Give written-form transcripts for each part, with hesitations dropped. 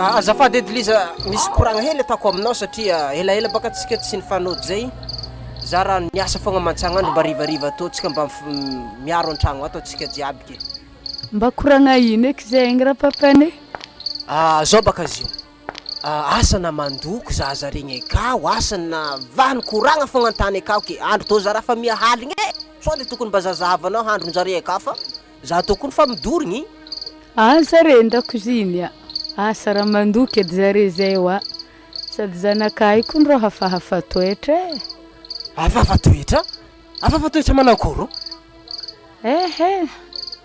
Azafady edy Liza, misy koragna hely ataoko aminao satria elaela baka tsika tsy nifanôdy zay, za raha niasa fogna mantsagnandro mba harivariva tô tsika mba miaro an-tragno ato atsika jiaby ke. Mba koragna ino eky zegny rapapany e? Zao baka izy io, asa na mandoko zaza regny akao, asa na vany koragna fogna an-tany akao ke, andro tô za raha fa miha haligny e, sao de tokony mba zazahavanao handron-jare akao fa Za tô kony fa midorigny. Asa re an-dakoziny a! Asa raha mandoky edy zare zay oa! Sady zanak'ahy kony rô hafahafa toetra e! Hafahafa toetra? Hafahafa toetra manakôry ô? Ehe!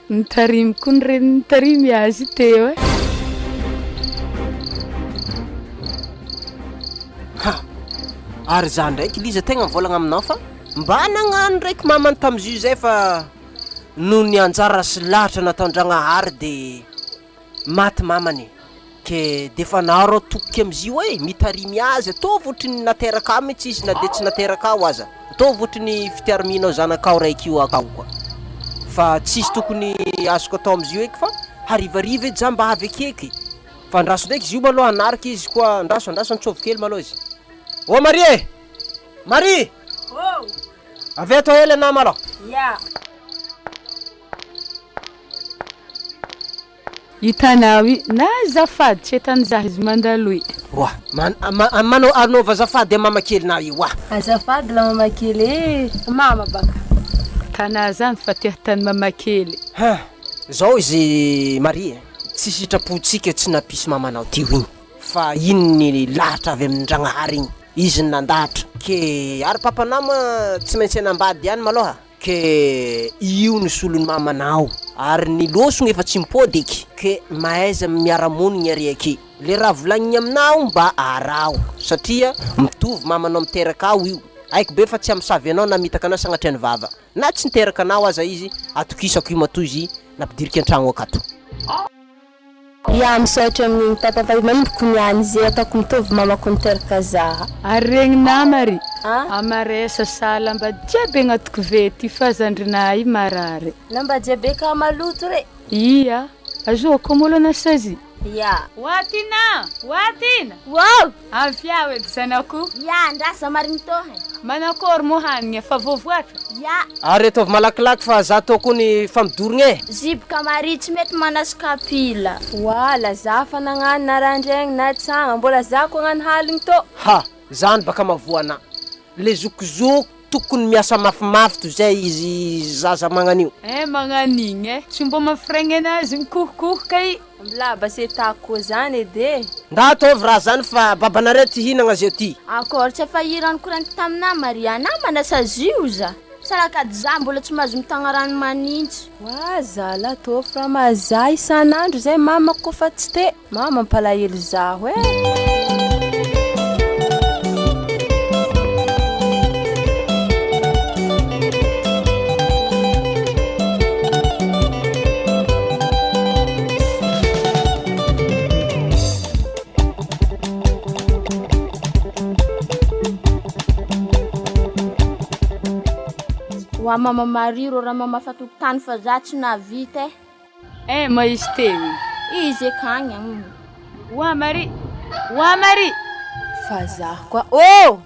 Nitarimy kony reniny nitarimy azy teo e! Ha! Ary za ndraiky Liza tegna mivôlagna aminao fa mba nagnano ndraiky mamany tamizio zay fa. Noho ny anjara sy lahatra nataon-dragnahary de maty mamany e, ke defa naro toky amizio e, mitarimy azy, ataovy ohatry ny naterakao mintsy izy na de tsy naterakao aza, ataovy ohatry ny fitariminao zanakao raiky io akao koa, fa tsisy tokony azoko atao amizio eky fa harivariva edy za mba avy akeky, fa andraso ndraiky izy io malôha hanaraka izy koa andraso andraso antsôvy kely malôha izy, ô Maria e! Maria! Ô! Avy eto hely anah malôha. Ya. Hitanao i, na azafady tsy hitan'izaho izy mandalo i. Oa, man, ma, manao anaova azafady am mama kelinah io oa. Azafady la mama kely e, mama baka. Tanà zany fa te hatany mama kely. Ha, zao izy Maria e, tsy sitrapontsika tsy nampisy mamanao teo igny, fa iny ny lahatra avy amin-dragnahary igny. Izy no nandahatra. Ke ary papanao moa tsy maintsy hanambady ihany malôha? Ke io no solon'ny mamanao. Ary ny lôsogno efa tsy mipôdy eky. Ke mahaiza miara-monigny ary aky. Le raha volagnigny aminao mba araho. Satria mitovy mamanao miteraka ao io. Haiko be fa tsy hamosavy anao na hamitaka anao sagnatria ny vava. Na tsy niteraka anao aza izy, atokisako io matoa izy nampidiriky an-tragno akato. Ya misaotra amin'igny papa fa manomboko niany ze ataoko mitovy mamako niteraka za. Ary regny nama ry A. Amaresa sa lamba jiaby agnaty kovety fa zandrinah i marary. Lamba jiaby ka maloto re. Ia, azoako amolana sazy. Ya. Oa Tina! Oa Tina! Wow! Avia edy zanako. Ya, andraso marigny tô hein. Manakôry moa hanigny efa voavoatra? Ya. Ary ataovy malakilaky fa za tô kony fa midorogna e. Ziboka Maria tsy mety manasy kapila. Oala, za fa nagnano na randraigny na tsagna, mbola za ko hagnano haligny tô. Ha! Zany baka mavoa anah. Le zokizoky tokony miasa mafimafy toy zay izy zaza magnan'io. Eh magnan'igny eh! Tsy mbô mafiregny anazy mikohokohoka i. Mblà basetako koa zany edy e! Nda ataovy raha zany fa babanareo ty hihinagna zeo ty. Akôry tsy efa hira nikoragniko taminà Maria anà manasazy oza. Sarakady za mbola tsy mahazo mitagna rano manintsy. Oa zala tô fa mazaha isan'andro zay mamako kofa tsy te. Ma mampalahelo zaho eh. Wa mama Marie rô raha mamafa tokotany fa za tsy nahavita eh. Eh ma izy teo igny. Izy akagny an. Oa Marie! Oa Marie! Vazaha koa oh!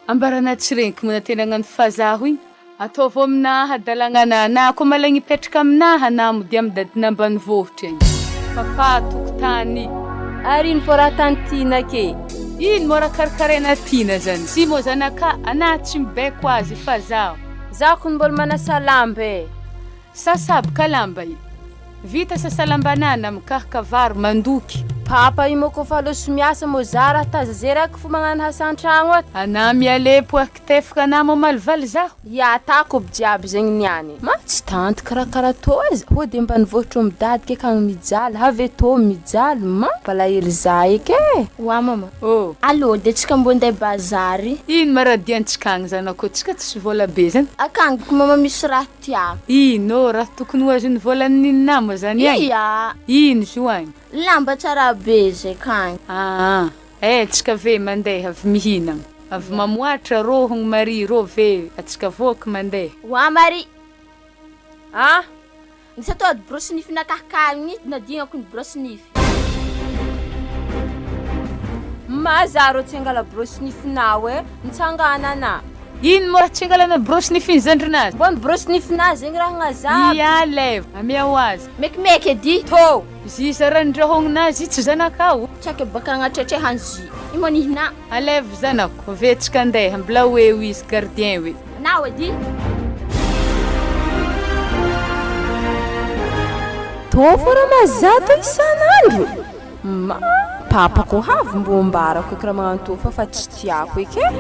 Ambarana tsy regniko moa tena hagnano fazaho igny. Ataovy aminaha hadalagna anah koa malaigny hipetraka aminaha anah mody amy dadinah ambanivohitra igny. Fafà tokotany. Ary ino fô raha tany tiana ke? Ino moa raha karakaraina tiana zany? Tsy moa zanakà anah tsy mibaiko azy fa zaho. Zaho kony mbola manasa lamba e! Sasa aby ka lamba i. Vita sasa lambanana mikahaka vary mandoky. Papa io moa kofa loso miasa moa za raha taza ze raiky fo magnano asa antragno ato. Anah mialepo ah kitefaka anah mamalivaly zaho. Ya atako aby jiaby zegny niany. Ma tsy tanty karakara tô aza hody de ambanivohitra midadika akagny mijaly have tô mijaly ma mpalahelo za eky e. Oa mama. Oh. Allo de tsika mbô ndeha bazary. Ino ma raha diantsika agny zanako tsika tsisy vola be zany. Akagny boko mama misy raha Tiako. Ino raha tokony ho azon'ny volan'ny ninona moa zany agny? Ia. Ino izy io agny? Lamba tsara be zay kagny. Aa eh tsika ve mandeha avy mihinagna avy mamoatra rô hogno Marie rô ve atsika voky mandeha. Oa Marie. Ah! Nisy atao ady borosy nify nakahikahigny nadignako ny borosy nify. Ma za rô tsy angala brosy nifinao e, mitsangana anà. Ino moa tsy angalana brosy nifiny zandrinazy? Mbô ny brosy nifinà zegny raha agnazava. Ia leva, ameo azy. Mekimeky edy. Tô! Zy zarandrahogninazy tsy zanakao. Tsy haiko baka agnatretrehany zy. Ino moa nihinà? Alevo zanako, vetsika andeha, mbola ho eo izy gardien hoe. Anao edy. Tô fô raha mazato isan'andro? Ma, papako havy mbô ambarako eky raha magnano tô fa fa tsy tiako eky e.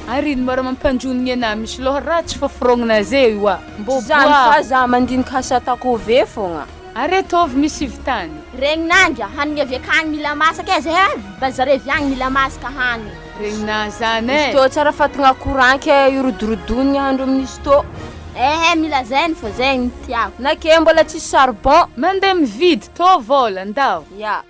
Ary ino ma raha mampandronogny anah misy loha ratsy fa forognina zay io a. Mbô Tsy zany fa boako. za mandinika asa ataoko ove fogna. Ary ataovy misy vitany. Regninandra, hanigny avy akagny mila masaka e, zahay avy bazary avy agny mila masaka hany. Regninah zany e. Izy tô tsara fatagna courant ke irodorodonigny ahandro amin'izy tô. Ehe mila zegny fô zegny no tiako. Na ke mbola tsisy charbon. Mandeha mividy tô vôla ndao. Ya.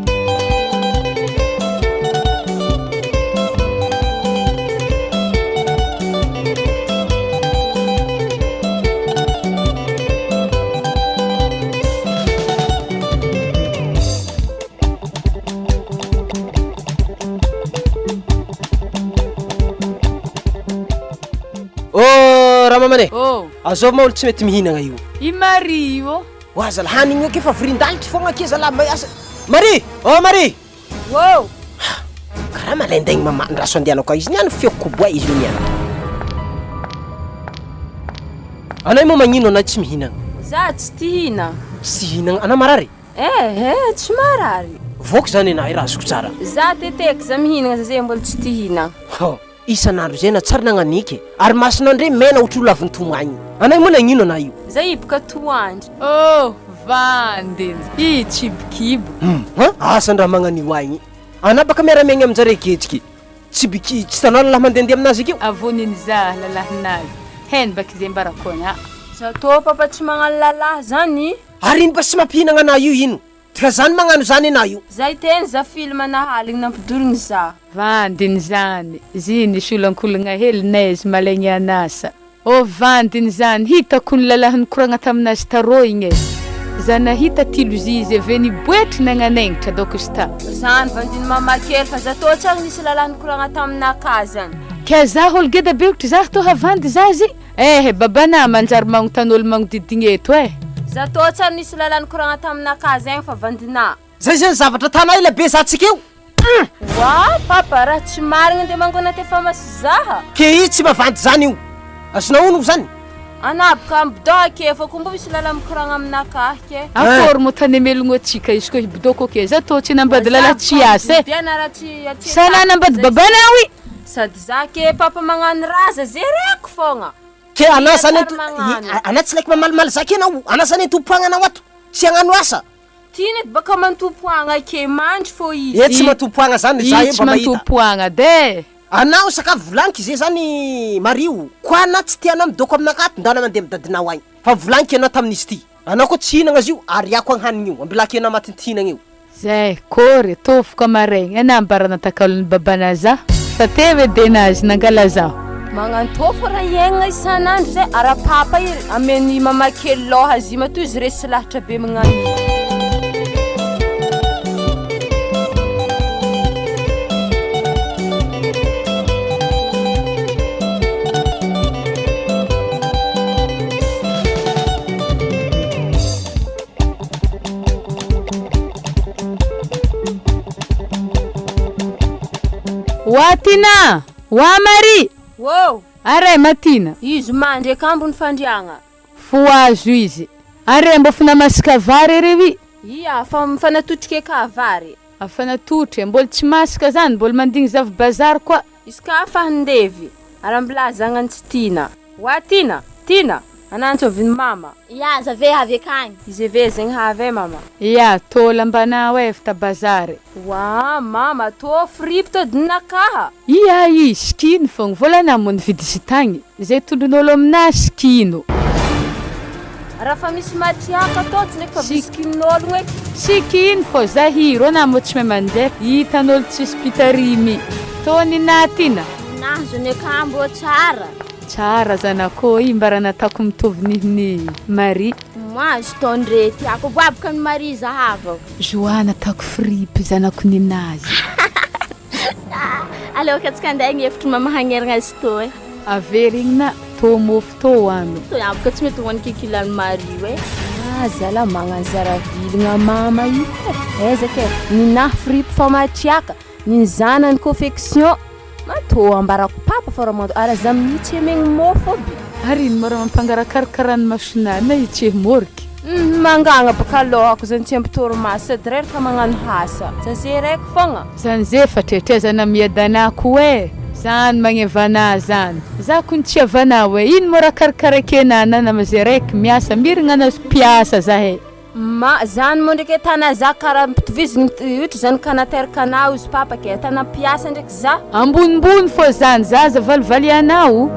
Oh ramamane e! Oh! Azao ma olo tsy mety mihinagna io. I Marie io ô! Oa zala hanigny io ke fa vorin-dalitry fogna akia zala may asa. Marie! Oh Marie! Wow! Karaha malaindaigny mama andraso andehanako izy niany feoko koboay izy io niany. Anay moa magnino anay tsy mihinagna? Za tsy tia hihina. Tsy tia hihinagna, anao marary? Eh eh tsy marary. Voky zany enah raha azoko tsara. Za teteky za mihinagna za zay mbola tsy tia hihina. Hoo. Isan'andro izay na tsary nagnaniky e! Ary masonao ndray mena ohatry olona avy nitomagny. Anay moa nagnino anah io? Za hiboka toandro. Oh! Vandy! Ih tsibokibo. Hum! Asa ndra magnanio agny. Anah baka miara-miaigna aminjare ketriky. Tsibiky tsy hitanao lalahy mandehandeha aminazy akeo? Avoniny za lalahinazy. Heno baka izay mbarako agny ah. Za tô papa tsy magnano lalahy zany. Ary ino mba tsy mampihinagna anah io ino? Ka zany magnano zany enah io. Zay teny za film nahaligny nampidorigny za. Vandiny zany, zy nisy olankolagna hely neige malaigny anasa. Ô vandiny zany, hitako ny lalahy nikoragna taminazy tarô igny e. Za nahita tilo zy izy ave niboetry nagnanengitra dôko izy ta. Zany vandiny mama kely fa za tô tsary nisy lalahy nikoragna taminakahy zany. Ka za olo geda be ohatry za tô havandy za zy. Eh babanah manjary magnontany olo magnodidigny eto eh. Za tô tsary nisy lala nikoragna taminakahy zegny fa vandinah. Zay zany zavatra tanà ela be za tsika io hum. Wa papa raha tsy marigny nde mangona te fa maso zaha. Ke izy tsy mavandy zany io. Azonao ono zany? Anah boka mibodoha ke fa ko mbo misy lala mikoragna aminakahy ke. Akory moa tany amelogno atsika izy ko hibodoko ke za tô tsy nambady lala tsy asa eh. Sa nanambady babanao i. Sady za ke papa magnano raha za zereko fogna. Ke anah zany anto anah tsy like mamalimaly za ke anao anah zany antompoagna anao ato tsy hagnano asa. Tiany edy baka mantompoagna ke mandry fô izy. Eh tsy mantompoagna zany za io tsy mba mahita. mantompoagna de. Anao sakafo volaniky ze zany Mario ko anah tsy tianao midoko aminakahy ato ndana mandeha amy dadinao agny fa volaniky anao tamin'izy ty anao koa tsy hihinagna azy io ariako agny hanigny io ambilako anah matintihinagna io. Zay, kôry, tofoka maregny, anah mbara natakalon'i babanah zah, fa teo edy enazy nangala zaho. Magnantôfo raha iaignana isan'andro zay ara papa i amen'i mama kely lôha zy matoa izy resy lahatra be magnano io. Oa Tina! Oa Marie! Ô! Are ma Tina! Izy mandry akambony fandriagna. Fo azo izy. Are mbô f'namasaka vary are wi? Ia, fa mifanatotrika eka vary. Afanatotry e, mbôla tsy masaka zany, mbôla mandigny zavo bazary koa. Izy ka fa handevy, ary ambilà zagnany tsy tiana. Oa Tina! Tina! Anantsôvin'i mama. Ia, zave avy akagny. Izy eve zegny havy e mama. Ia, tô lambanao e, vita bazary. Oa mama, tô fripy tô dinakaha. Ia i, sikino fogna, vôlanà moa nividy izy tagny, zay tondron'ôlo aminà sikino. Raha fa misy matriaka tô tsy ndraiky fa bisikin'ôlogno e. Sikino fô, zahiro, anà moa tsy mahay mandeha, hitan'ôlo tsisy mpitarimy. Tô ninà Tina? Nahazo ny akambo tsara. Tsara zanakô i, mbara nataoko mitovy nihiny Marie. Mahazo taon-dre tiako aboaboka an'i Maria zahava. Joana ataoko fripy zanako ninazy. Aleoko antsika andeha ny hevitry mama hagnerigna azy tô e. Averignina tô mofo tô ano. Tô aby ka tsy mety hoaniky kilan'i Maria e. Ah zala magnano zara viligna mama io e. Aiza ke ninahy fripy fa matriaka, ny zanany confection. Ma tô ambarako papa fa raha ary aza mihitsy emegny mofo aby. Ary ino ma raha mampangarakarakarà ny masonà na itse môriky? Hum mangagna baka alôhako zany tsy ampy torimaso sady reraka magnano asa. Za ze raiky fogna. Zany ze fa tretrezana miadana ko e! Zany magneva anah zany. Za kony tsy havanao e! Ino moa raha karakarakena ana nama ze raiky miasa mirigna anazy mpiasa zahay. Ma, zany moa ndraiky tana za karaha ampitovizigny ohatra zany ka nateraka anah ozy papa ke tana mpiasa ndraiky za. Ambonimbony fô zany zaza valivalianao.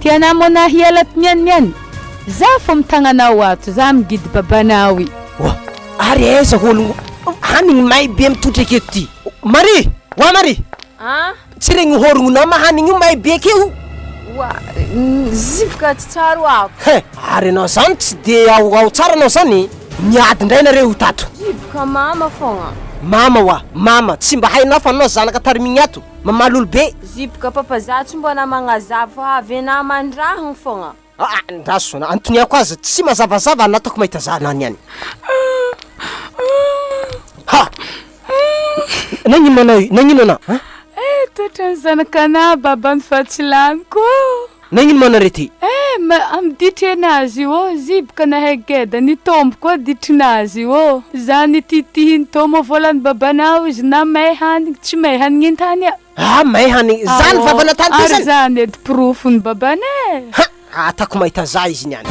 Tianà moa na hiala niany niany? Za fô mitagna anao ato, za migidy babanao i. Oa! Ary aiza ologno hanigny may be mitotry aketo ty? Marie! Oa Marie! An! Tsy regny horognonao ma hanigny io may be akeo? Oa! Ziboka tsy tsaroako. He! Ary anao zany tsy de ao ao tsara anao zany? Niady ndray nareo tato. Ziboka mama fogna. Mama oa! Mama! Tsy mba hainao fa anao zanaka tarimigny ato? Mamaly olo be. Ziboka papa za tsy mba namagnazava fa avy anah aman-drahagna fogna. Aa andraso, antoniako azy tsy mazavazava anatako mahita zanany any. Ha! Nagnino anao io? Nagnino anao? Ha? Eh, toetran'ny zanak'anah babany fa tsy laniko ô. Nagnino ma anareo ty? Eh, ma amy ditry anazy io ô, ziboka nahay geda, nitombo koa ditrinazy io ô. Za nititihiny tô moa volan'ny babanao izy na may hanigny tsy may hanigny intany a. Ah may hanigny zany Ao, vava natany ty ary zany? zany edy porofony babany e. Ha! Atako mahita za izy niany.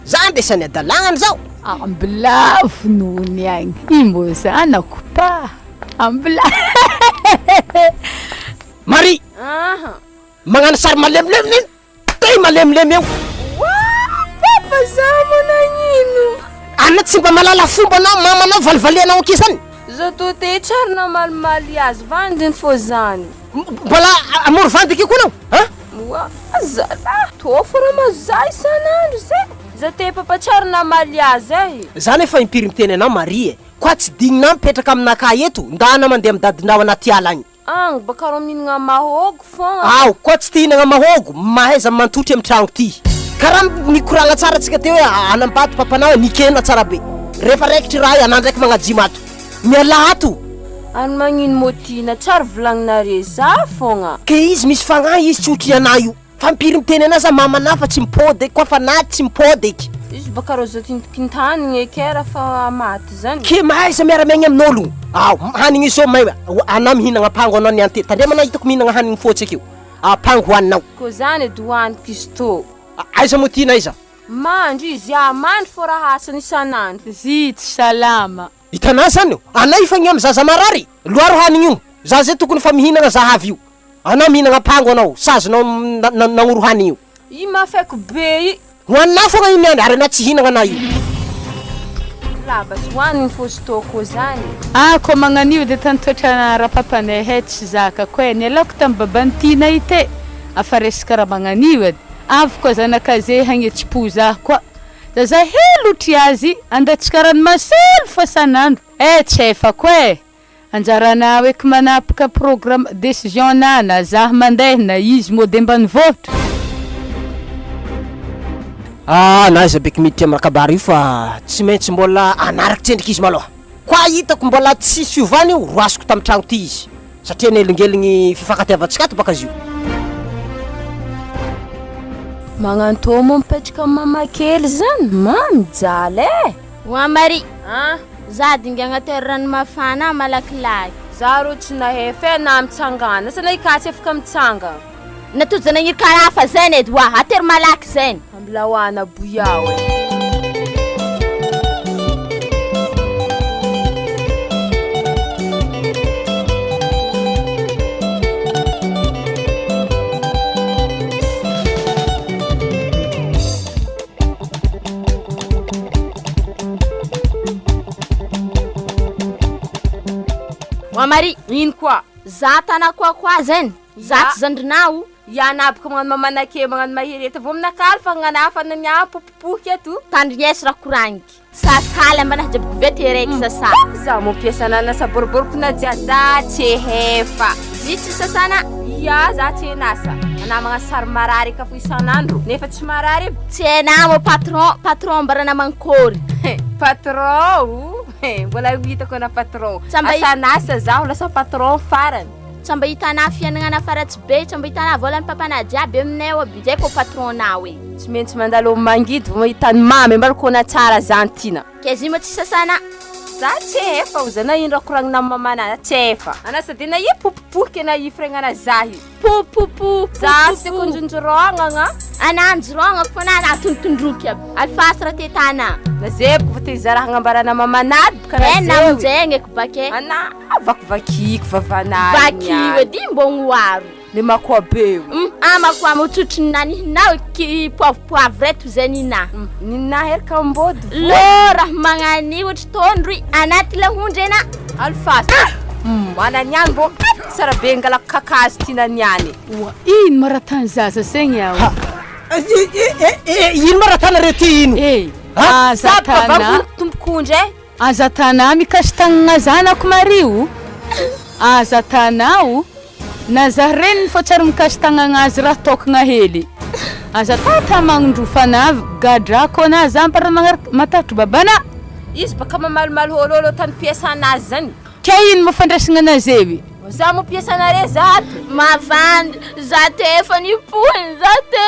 Za andraisany adalagna zao. Ambilavo noho ny aigny i mbô zanako pa ambila. Marie! Aha. Magnano sary malemilemy neny tay malemilemy eo. Wa! Papa za moa nagnino? Anao tsy mba mahalala fomba anao mamanao valivalianao akia zany. Za tô te tsary namalimaly azy vandiny fô zany. Mbola hamory vandy akia koa anao an? Wa! Zalah! Tô fô raha mahazo za isan'andro zay. Za te papa tsary namaly azy eh. Za nefa impiry miteny anao Marie e, koa tsy digninao mipetraka aminakahy eto, ndana mandeha am dadinao anaty ala agny. Agny baka rô mihinagna mahôgo fôgna. Ao koa tsy te hihinagna mahôgo, mahaiza mantotry am tragno ty. Karaha nikoragna tsara tsika teo hoe hanambady papanao e, nikena tsara be. Rehefa raikitry raha io, anah ndraiky magnajimo ato. Mialà ato. Ary magnino mô tiana tsary volagninare za fôgna. Ke izy misy fagnahy izy tsy ohatry anah io. Fa impiry miteny anah za mamanah fa tsy mipody eky koa fa na tsy mipody eky. Izy baka rô zao tintikintanigny eky raha fa maty zany. Ke mahaiza miara miaigny amin'ôlogno. Ao, hanigny io zao may, anah mihinagna apango anao niany te, tandremo anah hitako mihinagna hanigny fôtsy akeo. Apango hoaninao. Kô zany edy hoaniko izy tô. Aiza moa ty n'aiza? Mandry izy, ah mandry fô raha asany isan'andro. Zy tsy salama. Hitanà zany ô! Anà io fa gny amy zaza marary! Loaro hanigny io! Za zay tokony fa mihinagna za avy io! Anà mihinagna apango anao, sazinao nagnoro hanigny io! I mafaiky be i. Ho anà fogna io niany ary anà tsy hihinagna anà io! Lava sy hoanigny fô sy tô kô zany. Ah kô magnan'io de tany toetra rapapanay he tsy zakako e, nialako tamy baban'i Tiana ite afa resaka raha magnan'io edy, avy koa zanakaze hagnetsi-po zah koa. Zaza helotry azy andatsika ranomasolo fa sanandro eh tsy efako eh! Anjaranao eky manapaka programme decision na na zah mandeha na izy mody ambanivohitra. Ah na aiza beky miditra am kabary io fa tsy maintsy mbola anarako tsendriky izy maloha. Koa hitako mbola tsisy fiovana io roasiko tam tragno ty izy satria nelingeligny fifankatiavantsika ato baka izy io. Magnantô moa mipetraka am mama kely zany ma mijaly eh! Oa Marie, An! za dingagna tery rano mafana malakilaky. Za rô tsy nahefa eh na mitsangana, asa na i Kasy afaka mitsangana. Natody nagniry karaha zany edy oa, atery malaky zany. Ambilaoana boyao eh. Oa Marie, Ino koa? Za tana koakoa zany, za tsy zandrinao. Iana aby ko magnano mamanake magnano mahery eto vao minakaly fa gnanafa nania popopoky eto. Tandrigneso raha koragniky. Sasaly ambana jiaby kovety araiky sasa. Za mampiasa ananasa boriboriko na jiaby za tsy hefa. Zy tsy sasana. Ia za tsy henasa. Anah magnano sary marary eka fo isan'andro nefa tsy marary aby. Tsy hainah moa patron, patron ambarana mankôry. Patron o! Mbola ho hitako ana patron. Asan'asa zaho lasa patron farany. Tsy mba hitanah fiainagnana fa ratsy be, tsy mba hitanah volan'ny papanah jiaby aminay ao aby, zay kô patron nao e. Tsy maintsy mandalo amin'ny mangidy vao mahita ny mamy, ambara kô na tsara zany tiana. Kay zy moa tsy sasana. Za tsy efa ho za na ino raha koragnina amin'ny mamana za tsy efa. Ana sady na i popopoky na i firegnana zahy. Popopo. Za tsy tiako njonjorôgnagna. Ana njorôgnako fô na ana tondrotondroky aby. Alifasy raha te tana. Na zeboko fa te hizara hagnambarana mamana aby karaha Eh zeo. namonjegna eky bake. Ana vakivakiko vavanah Vakio edy mbô oaro. Le makoa be io. Hum, amako amo tsotry ny nanihinao ki poivre toy zay ninà. Ninà hery kambody vo. Lô raha magnanio ohatry tondro i anaty lahondry ena. Alifasy. Hum, ana niany mbô tsara be ngalako kakazo ty na niany. Oa, ino ma raha tany zaza zegny aho? Ha! Ino ma raha tanareo ty ino? Eh, Ha? aza Saboka tana. vavony tompok'ondry eh. Aza tanà mikasi-tagnana zanako Maria o! Aza tanà o! Na za reniny fô tsary mikasi-tagnana azy raha tokagna hely. Aza tata magnondrofa anah gadrako anah za ampara magnaraka matatro babanah. Izy baka mamalimaly hôlôlô tany piasana azy zany. Ke ino moa fandraisagna anazy eo? Za moa piasanare za ato. Mavandy, za te efa nipohiny za te.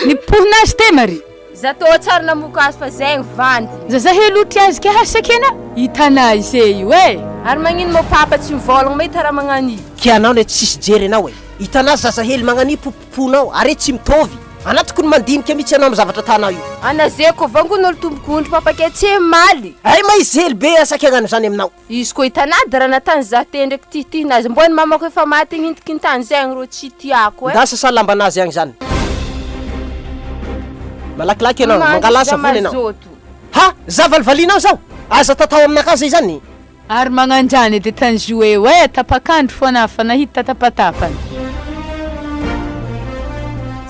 Nipohina azy te Maria? Za tô tsary namoka azy fa zegny vandy. Zaza helotry azy ke hasekena hitanà ise io e! Ary magnino mô papa tsy mivôlagna mahita raha magnani. Ke anao le tsisy jery anao e! Hitanà zaza hely magnani popoponao are tsy mitôvy! Anà tokony mandinika mitsy anao am zavatra atanao io. Ana ze ko vangon'olo tompoko ondry papa ke tsy maly. Ay ma izy hely be asaky hagnano zany aminao. Izy koa hitanà raha natany za te ndraiky tihitihina azy mbô ny mamako efa maty igny intikintany zegny rô tsy tiako eh. Nda sasa lambanazy agny zany. Malakilaky ianao, mangalà savony ianao. Ha! Za valivalianao zao? Aza tatao aminakahy zay zany. Ary magnanjany edy tany joe e, tapak'andro foana fa nahita tapatapany.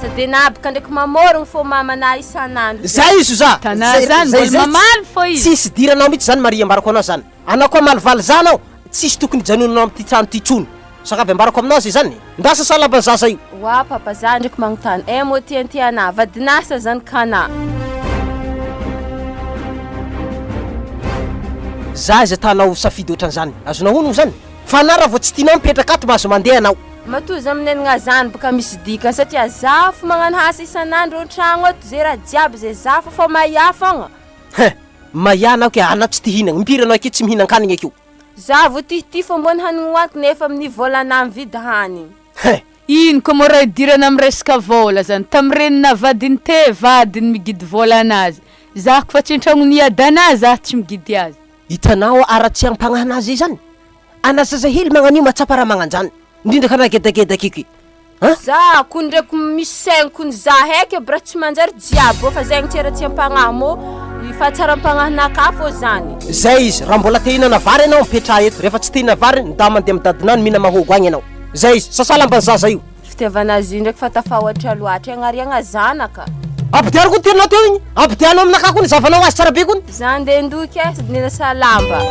Sady nabaka ndraiky mamôrogno fô mamanà isan'andro. Zay izy za! Tanà zany mbola mamaly fô izy. Tsisy idiranao mihitsy zany Maria ambarako anao zany. Anao koa malivaly za anao, tsisy tokony hijanonanao amin'ity trano ty tsony. Sakavy ambarako aminao zay zany. Ndà sasa lamban'ny zaza io. Oa papa za ndraiky magnontany eh mô tiantia anah vadinah sa zanakanah. Za aiza tanao safidy otran'zany? Azonao honogno zany? Fa anah raha vao tsy tianao mipetraka ato mahazo mandeha anao. Matoa za minenagna zany baka misy dikany satria za fo magnano asa isan'andro antragno ato ze raha jiaby ze za fo fa mahia fogna. Hein! Mahia anao ke anao tsy ti hinagna, impiry anao akia tsy mihinan-kanigny akeo? Za vo ti ti fô mbô ny hanigny hoaniko nefa amin'ny vôlanah mividy hanigny. Hein! Ino koa moa raha idirana am resaka vôla zany, tam reny navadiny te vadiny migidy vôla anazy, za ko fa tsy antragno niadana za tsy migidy azy. Hitanao haratsiam-pagnahinazy zany? Ana zazahely magnan'io mahatsapa raha magnanjany, indrindra ka raha gedageda akeky. An? Za ko ndraiky misy saigny ko ny za haiky aby raha tsy manjary jiaby ô fa zegny tsy haratsiam-pagnahy mô i fahatsaram-pagnahinakahy fô zany. Zay izy, raha mbola te hihinana vary ianao mipetraha eto, rehefa tsy te hihinana vary ndà mandeha amin'ny dadinao mihina mahôgo agny ianao. Zay izy, sasà lamban'ny zaza io. Fitiavana azy io ndraiky fa tafahoatra loatra, agnariagna zanaka. Ampidiano koa ny teninao teo igny, ampidiano aminakahy koa ny zavanao azy tsara be koa. Za andeha handoky e, sady nanasa lamba.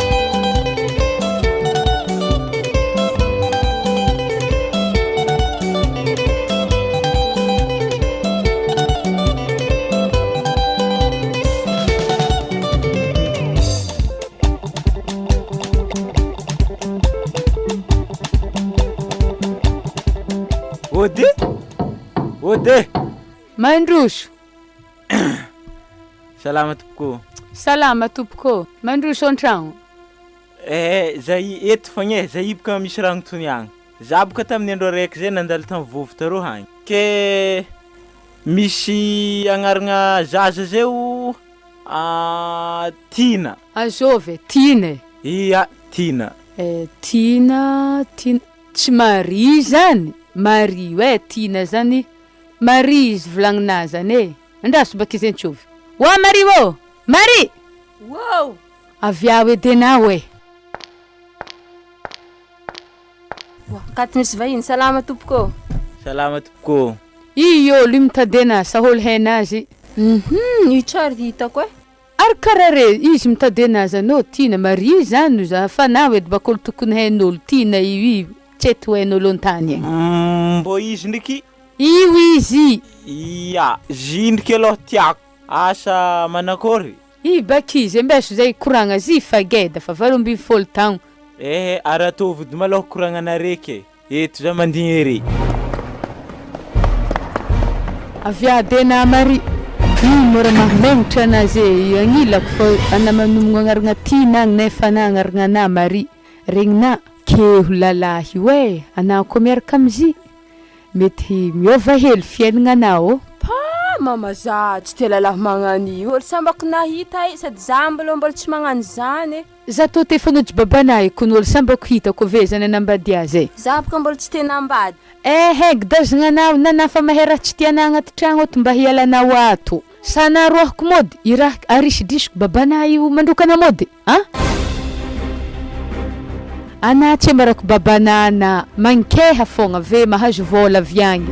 Ode! Ode! Mandroso. Salama tompoko. Salama tompoko. Mandroso an-tragno. Eh, zay eto fogna e, zay boka misy rano tony agny. Za boka tamin'ny andro araiky zay nandalo tamin'ny vovo tarô agny. Ke misy agnarana zaza zay o Tiana. Azôvy e, Tiana e. Ia, Tiana. Eh, Tiana, Tiana, tsy Maria zany, Maria io e, Tiana zany, Maria izy volagninà zany e, andraso baka izy antsovy. Oa Maria ô! Maria! Ô! Avia ao edy anao e! Oa, akato misy vahiny, salama tompoko ô! Salama tompoko. I olo io mitady anazy sa olo hainazy? Hum, io tsary hitako e. Ary karaha re izy mitady anazy anao tiana Maria zany no za fa na edy baka olo tokony hain'olo tiana io io tsy ety ho hain'olo antany agny. Mbô izy ndriky. Io izy. Ia, zy ndriky aloha tiako. Asa manakôry? I baka izy ambeso zay koragna zy fa geda fa 18 taogno. Ehe, ary ataovy ody malôha koragnana reky e. Eto za mandigny ery. Avia de na Maria. Io mora mahamegnatra anazy e, io agnilako fa ana manomagna agnarana Tina agny nefa ana agnarana ana Maria. Regnina keho lalahy io e, ana koa miaraka amizy. Mety miova hely fiaignananao ô. Pa mama za tsy tia lalahy magnano io, olo sambako nahita i sady za mbola mbola tsy magnano zany e. Za tô te fanojy babanay kony olo sambako hitako ave zany anambady azy e. Za boka mbola tsy te nambady. Ehe gidazagna anao na nafa mahay raha tsy tianao agnaty tragno ato mba hialanao ato. Sa naroahako mody i raha arisidrisiko babanay io mandrokana mody a? Ana tsy ambarako babanana mankeha fogna ve mahazo vôla avy agny.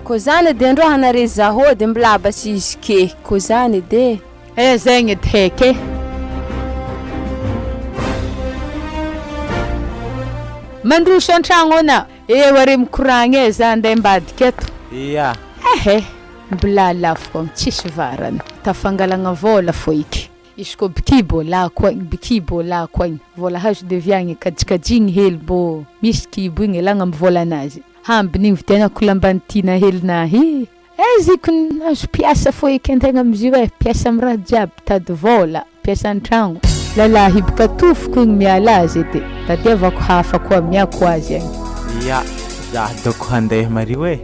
Ko zany edy andro hanare zaho de mbola basy izy ke ko zany edy e. Eh zegny edy heky e. Mandroso an-tragno ana. Eo are mikoragna e za andeha ambadika ato. Ia. Ehe mbola lafo agny tsisy varany. Tafangalagna vôla fô eky. Izy koa bikibo lako agny, bikibo lako agny. Vôla hazo de avy agny kajikajigny hely mbô misy kibo igny alagna amy vôlanazy. Hambiny igny vidianako lamban'ny tiana helinahy. Aiza kony azo mpiasa fô eky antegna amizio e, mpiasa amy raha jiaby, mitady vôla, mpiasa an-tragno. Lalahy boka tofoko igny miala azy edy, tadiavako hafa koa amiako azy agny. Ia, za dôko handeha Mario e.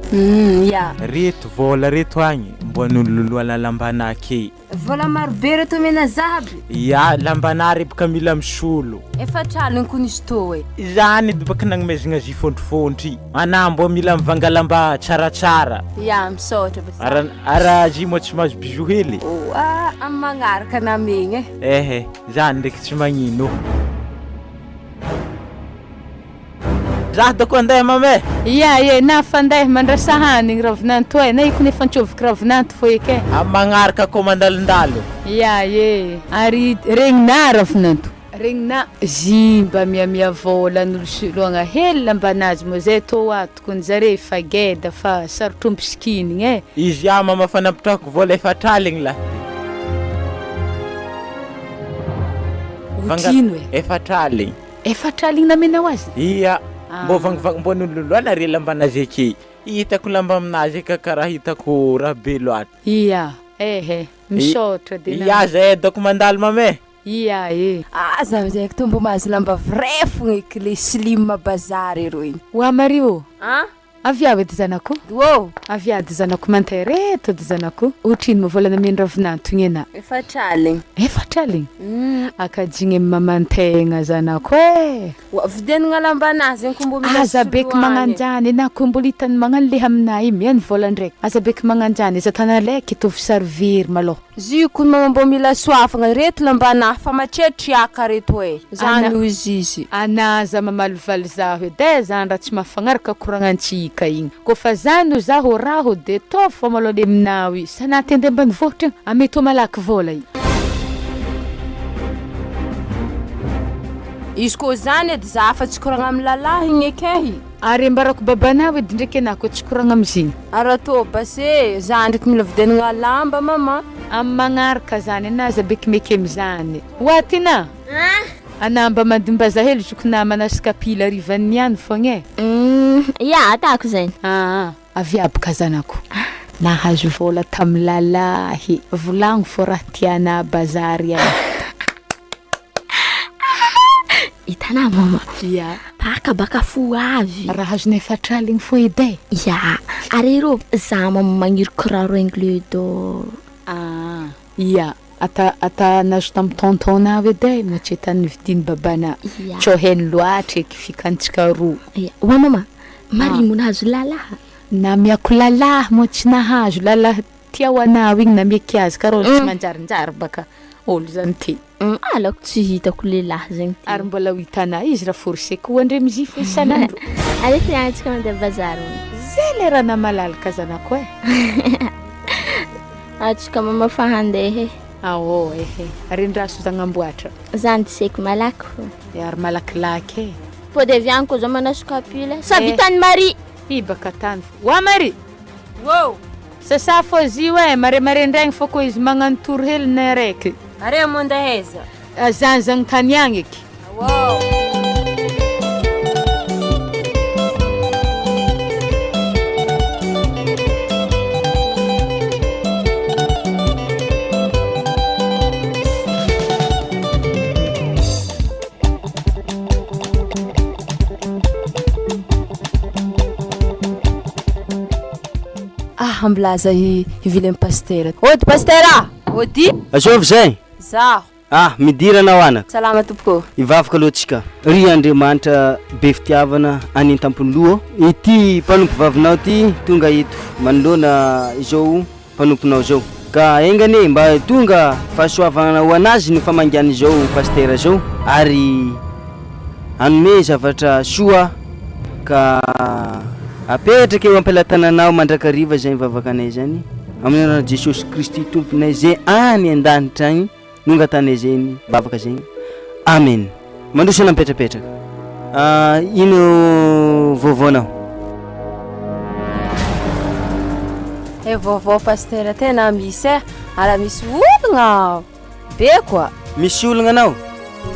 Ia. Reto vôla reto agny mbô anololoana lambanà ke. Vola marobe reto omena za aby. Ia, lambanà re boka mila misolo. Efatra aligny kony izy tô e. Zany edy baka nagnomezagna azy fôntrifôntry. Anà mbô mila mivanga lamba tsaratsara. Ia, misaotra basa. Ara ara azy moa tsy mahazo bisou hely. Oa, amy magnaraka namegna e. Ehe, zany ndraiky tsy magnino. Za dôko andeha mame. Ia e, na fandeha mandrasa hanigny ravinanto e, na iko nefa antsôviko ravinanto fô eky e. Amy magnaraka koa mandalondalo. Ia e, ary regninà ravinanto. Regninà zy mba miamia vôla anolosoloagna hely lambanazy moa zay tô ato kony zare fa geda fa sarotro ampisikinigny e. Izy ah mama fa nampitrahako vôla efatra aligny lahy ty. Vanga Otrino e? efatra aligny. Efatra aligny namenao azy? Ia, mbô Ah. vangivang mbô nololoana re lambanazy ake. Hitako lamba aminazy eka karaha hitako raha be loatra. Ia, ehe, misaotra de Ia zay dôko mandalo mame. Ia e. Ah, za amizay tô mbô mahazo lamba vrai fogna eky le slim bazary arô igny. Oa Mario, Ah? avia edy zanako. Ô, Avia edy zanako manteha reto edy zanako. Otrino moa vôla nameno ravinanto igny ana? Efatra aligny. Efatra aligny? Akajigny amy mamantegna zanako e. Oa, vidianagna lambanazy igny ko mbô mila Aza beky soloagny. magnanjany, na ko mbola hitany magnano le aminahy io mihaino vôla ndraiky. Aza beky magnanjany, izy atana laiky hitovy sary very malôha. Zy kony mama mbô mila soafagna reto lambanahy fa matriatriaka reto e. Zany Ana- hozy izy. Ana aza mamalivaly zaho edy e, zany raha tsy mahafagnaraka koragnantsika igny. Kôfa zany zaho raho de tô fô malôha le aminao io. Sa na te andeha ambanivohitra agny, ametô malaky vôla io. Izy koa zany edy za fa tsy koragna amy lalahy igny eky. Ary ambarako babanao edy ndraiky anah koa tsy koragna amizigny. Ary atô basy e, za ndraiky mila vidianagna lamba mama. Amy magnaraka zany ana aza beky meky amizany. Oa Tina? Ana mba mandimbaza hely zokina manasy kapila harivan'ny niany fogna e. Ia, atako zany. Ah, avy aby zanako. Nahazo vôla tamy lalahy. Volagno fô raha tiana bazary agny. Hitanà mama. Ia. Paka baka fo avy. Raha azonay efatra aligny fô edy e. Ia, ary rô za mama magniry kiraro aigle d'or. Ah, ia. Ata ata nahazo tamy tonton-nao edy e, moa tsy tany nividiny babana. Ia. Tsô hainy loatra eky fikantsika roa. Ia. Oa mama, Maria mo nahazo lalahy. Namiako lalahy moa tsy nahazo lalahy. Tia ho anao igny nameky azy karaha olo tsy manjarinjary baka olo zany ty. Alako tsy hitako lehilahy zegny ty. Ary mbola ho hitanà izy raha forceko ho andre mizifo isan'andro. Alefa ihany antsika mandeha bazary hono. Zay le raha namalalaka zanako e. Atsika mama fa handeha e. Aô ehe, arindraso zagnamboatra. Zany tsy haiko malaky fô. E ary malakilaky e. Pody avy any koa zao manaso kapila. Sa vitan'i Marie. Hi baka tany fô. Oa Marie! Wô! Sasa fô izy io e, maremarendraigny fô koa izy magnano tour hely ny araiky. Are mandeha aiza? Zany zagny tany agny eky. Aô! Ah, ambilaza i hivily amin'ny pasitera. Ody pasitera! Ody! Azovy zay? Zaho. Ah, midira anao anaka. Salama tompoko. Hivavaka aloha tsika. Ry Andriamanitra be fitiavana any an-tampon'ny loha ô, ity mpanompo vavinao ity tonga eto manoloana izao mpanomponao izao. Ka enga anie mba tonga fahasoavana ho an'azy ny famangian'izao pasitera izao ary hanome zavatra soa ka apetraka eo am-pelatananao mandrakariva izany vavakanay izany amin'ny anaran'i Jesosy Kristy Tomponay izay any an-danitra agny no angatanay izay vavaka izay. Amen. Mandroso anao mipetrapetraka. Ah, ino vaovaonao? Eh vaovao pasitera tena misy eh, ary misy olagna be koa. Misy olagna anao?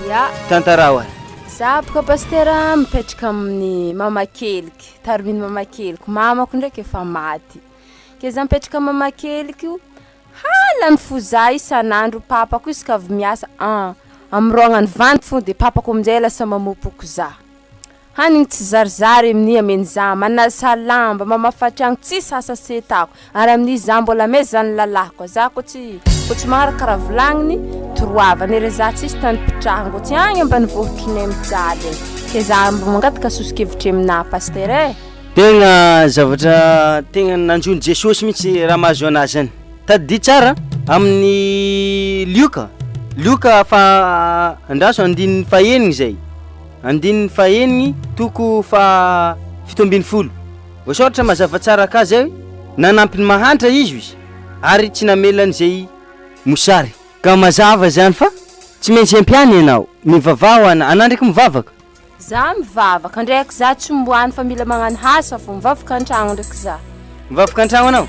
Ya. Tantarao ary. Za boka pasitera mipetraka amin'ny mamakeliky, tarominy mamakeliko, mamako ndraiky efa maty. Ke za mipetraka amin'ny mamakeliko io, Halany fo za isan'andro papako isaka avy miasa an amiraognany vandy fo de papako aminjay lasa mamopoko za hanigny tsy zarizary amin'i ameny za manasa lamba mamafa tragno tsisy asa setako ary amin'i za mbola meza ny lalahiko za ko tsy ko tsy magnaraka raha volagniny toroavany re za tsisy tany pitrahagna ko tsy agny ambanivohitrinay mijaly agny ke za mbo mangataka sosokevitry aminà pastera e. Tegna zavatra tegna nanjo an'i Jesosy mihitsy raha mahazo anazy zany. Tadidio tsara amin'ny Lioka, Lioka faha andraso andininy fahenigny zay, andininy fahenigny toko faha 17. Voasoratra mazava tsara ka zay hoe nanampy ny mahantra izy izy ary tsy namela an'izay mosary. Ka mazava zany fa tsy maintsy ampiany ianao, mivavaha ho ana, anà ndraiky mivavaka. Za mivavaka ndraiky za tsy omboany fa mila magnano asa fô mivavaka antragno ndraiky za. Mivavaka antragno anao?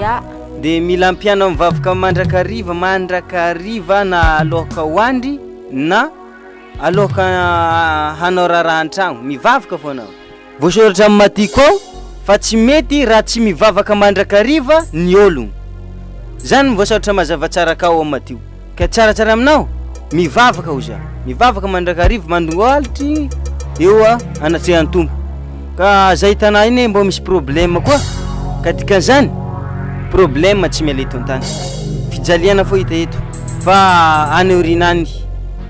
Ya. De mila ampianao mivavaka mandrakariva mandrakariva na aloka hoandry na aloka hanao raharaha antragno, mivavaka fô anao. Voasoratra amin'ny Matio koa fa tsy mety raha tsy mivavaka mandrakariva ny ologno. Zany no voasoratra mazava tsara kao ao Matio. Ka tsaratsara aminao, mivavaka hoy za, mivavaka mandrakariva mandongoalitry eo anatrehan'ny Tompo. Ka zay hitanà iny mbô misy problème koa, ka dikan'izany problème tsy miala eto an-tany. Fijaliana fô hita eto, fa any aoriana any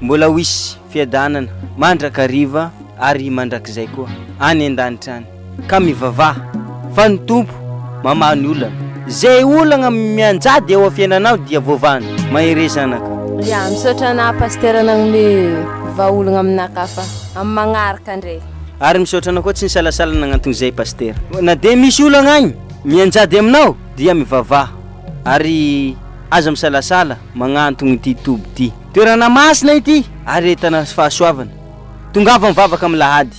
mbola ho hisy fiadanana mandrakariva ary mandrakizay koa any an-danitra any. Ka mivavaha fa ny Tompo mamaha ny olana. Zay olagna mianjady eo am-fiainanao dia voavahany. Mahereza anaka. Ya, misaotra anà Pasitera nagnome vahaolagna aminakahy fa amin'ny magnaraka ndray. Ary misaotra anao koa tsy nisalasala nagnantogno zay Pasitera. Na dia misy olagna agny mianjady aminao dia mivavaha ary aza misalasala magnantogno ity toby ity. Toerana masina ity ary ahitana fahasoavana. Tongava mivavaka amin'ny lahady.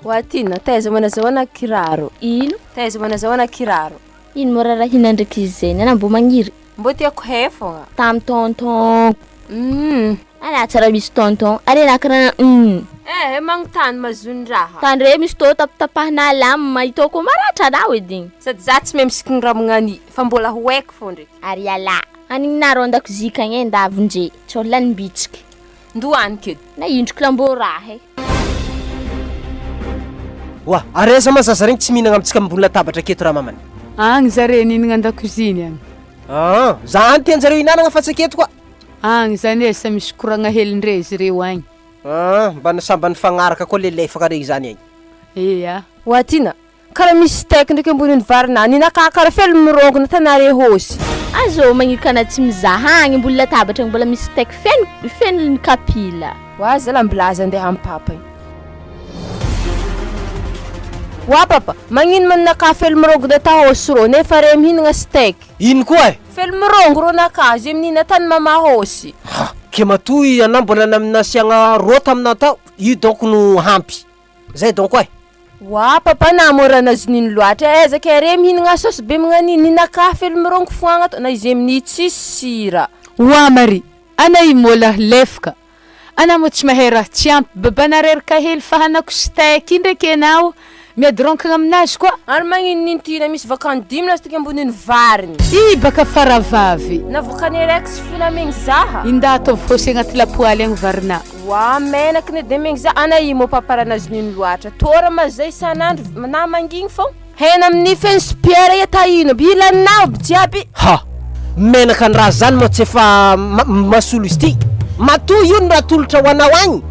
Hoatina, taiza manazahoana kiraro? Ino? Taiza manazahoana kiraro? Ino moa rarahina ndraiky izy zay? Nana mbô magniry. Mbô tiako hay fogna. Tamy tonton. Hum. Ana tsara misy tonton. Are na karaha hum. Eh, magnontany mahazony raha. Tandre misy tô tapatapahina lame itô koa maratra anao edy igny. Sady za tsy mahay misikiny raha magnani fa mbola ho haiko fô ndraiky. Ary ialahy. Anignareo an-dakozia kagny e ndavon-dre. Tsao lany bitsiky. Ndohaniko edy. Na indriko lambô raha e. Oa, ary aiza ma zaza regny tsy mihinagna amintsika ambony latabatra aketo ramamany? Agny zare nihinagna an-dakoziny agny. Aa, za any tianjareo hinanagna fa tsy aketo koa. Agny zany e, sa misy koragna hely ndre izy reo agny. Aa, mba ny samba nifagnaraka koa le lefaka regny zany agny. Ea. Oa Tiana, kara misy steak ndraiky ambonin'ny varinà, ninakà kara felo mirongona tanare hôsy. Azô magnikana tsy mizaha agny ambony latabatra agny mbola misy steak feno feno ny kapila. Oa zala milaza andeha am papa igny. Oa papa, magnino ma ninakà felo mirongona ta hôsy rô nefa re mihinagna steak. Ino koa e? Felo mirongo rô nakà, ze mihinana tany mama hôsy. Ha! Ke matoa ianà mbola nasiagna rô taminà tao, io donc no ampy. Zay donc e! Oa papa na mora nazy nino loatra eh aiza kay re mihinagna saosy be magnan'ino ninakà felo mirongo foagna to na izy amin'io tsisy sira. Oa Marie, ana i môla lefka, ana moa tsy mahay raha tsy ampy, babana reraka hely fahanako steak io ndraiky enao miady ronkagna aminazy koa. Ary magnino nino ty na misy vakany dimy lasa teka ambonin'ny variny. Ih baka faravavy. Na vokany araiky sy fona amegny zaha. Inda ataovy hôsy agnaty lapoaly agny varinà. Wa menaky ne de megny za ana i moa papa raha nazy nino loatra tora ma zay isan'andro na mangigny fô. Hena amin'ny feno sopiera ia tahino aby ilanao aby jiaby. Ha! Menaka ny raha zany moa tsy efa masolo izy ty. Matoa io ny raha atolotra ho anao agny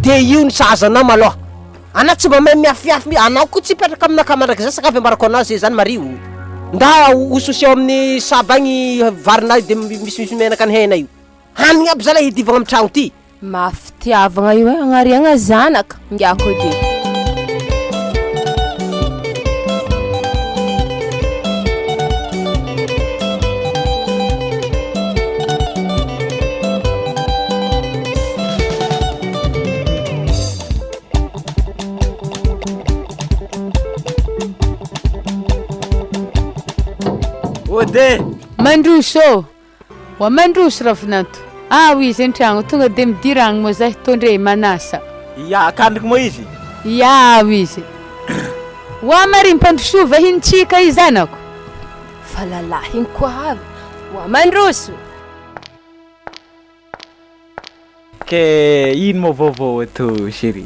de io ny sahaza anao maloha. Anao tsy mba mahay miafiafy mi, anao koa tsy hipetraka aminakahy mandrakizay sakafo ambarako anao zay zany Maria o. Nda hososy ao amin'ny saba agny varinao io de misimisy menaka ny hena io. Hanigny aby zalahy hidivagna am tragno ty. Mafy fitiavagna io eh, agnariagna zanaka, ngiako edy e. Ode! Mandroso ô! Wa mandroso ravinanto. Ao izy an-tragno, tonga de midira agny moa zahy tondre manasa. Ia, akandriko moa izy? Ia, ao izy. Wa Maria mpandrosoa vahintsika i zanako. Fa lalahy igny koa avy. Wa mandroso. Ke ino moa vaovao ato chérie?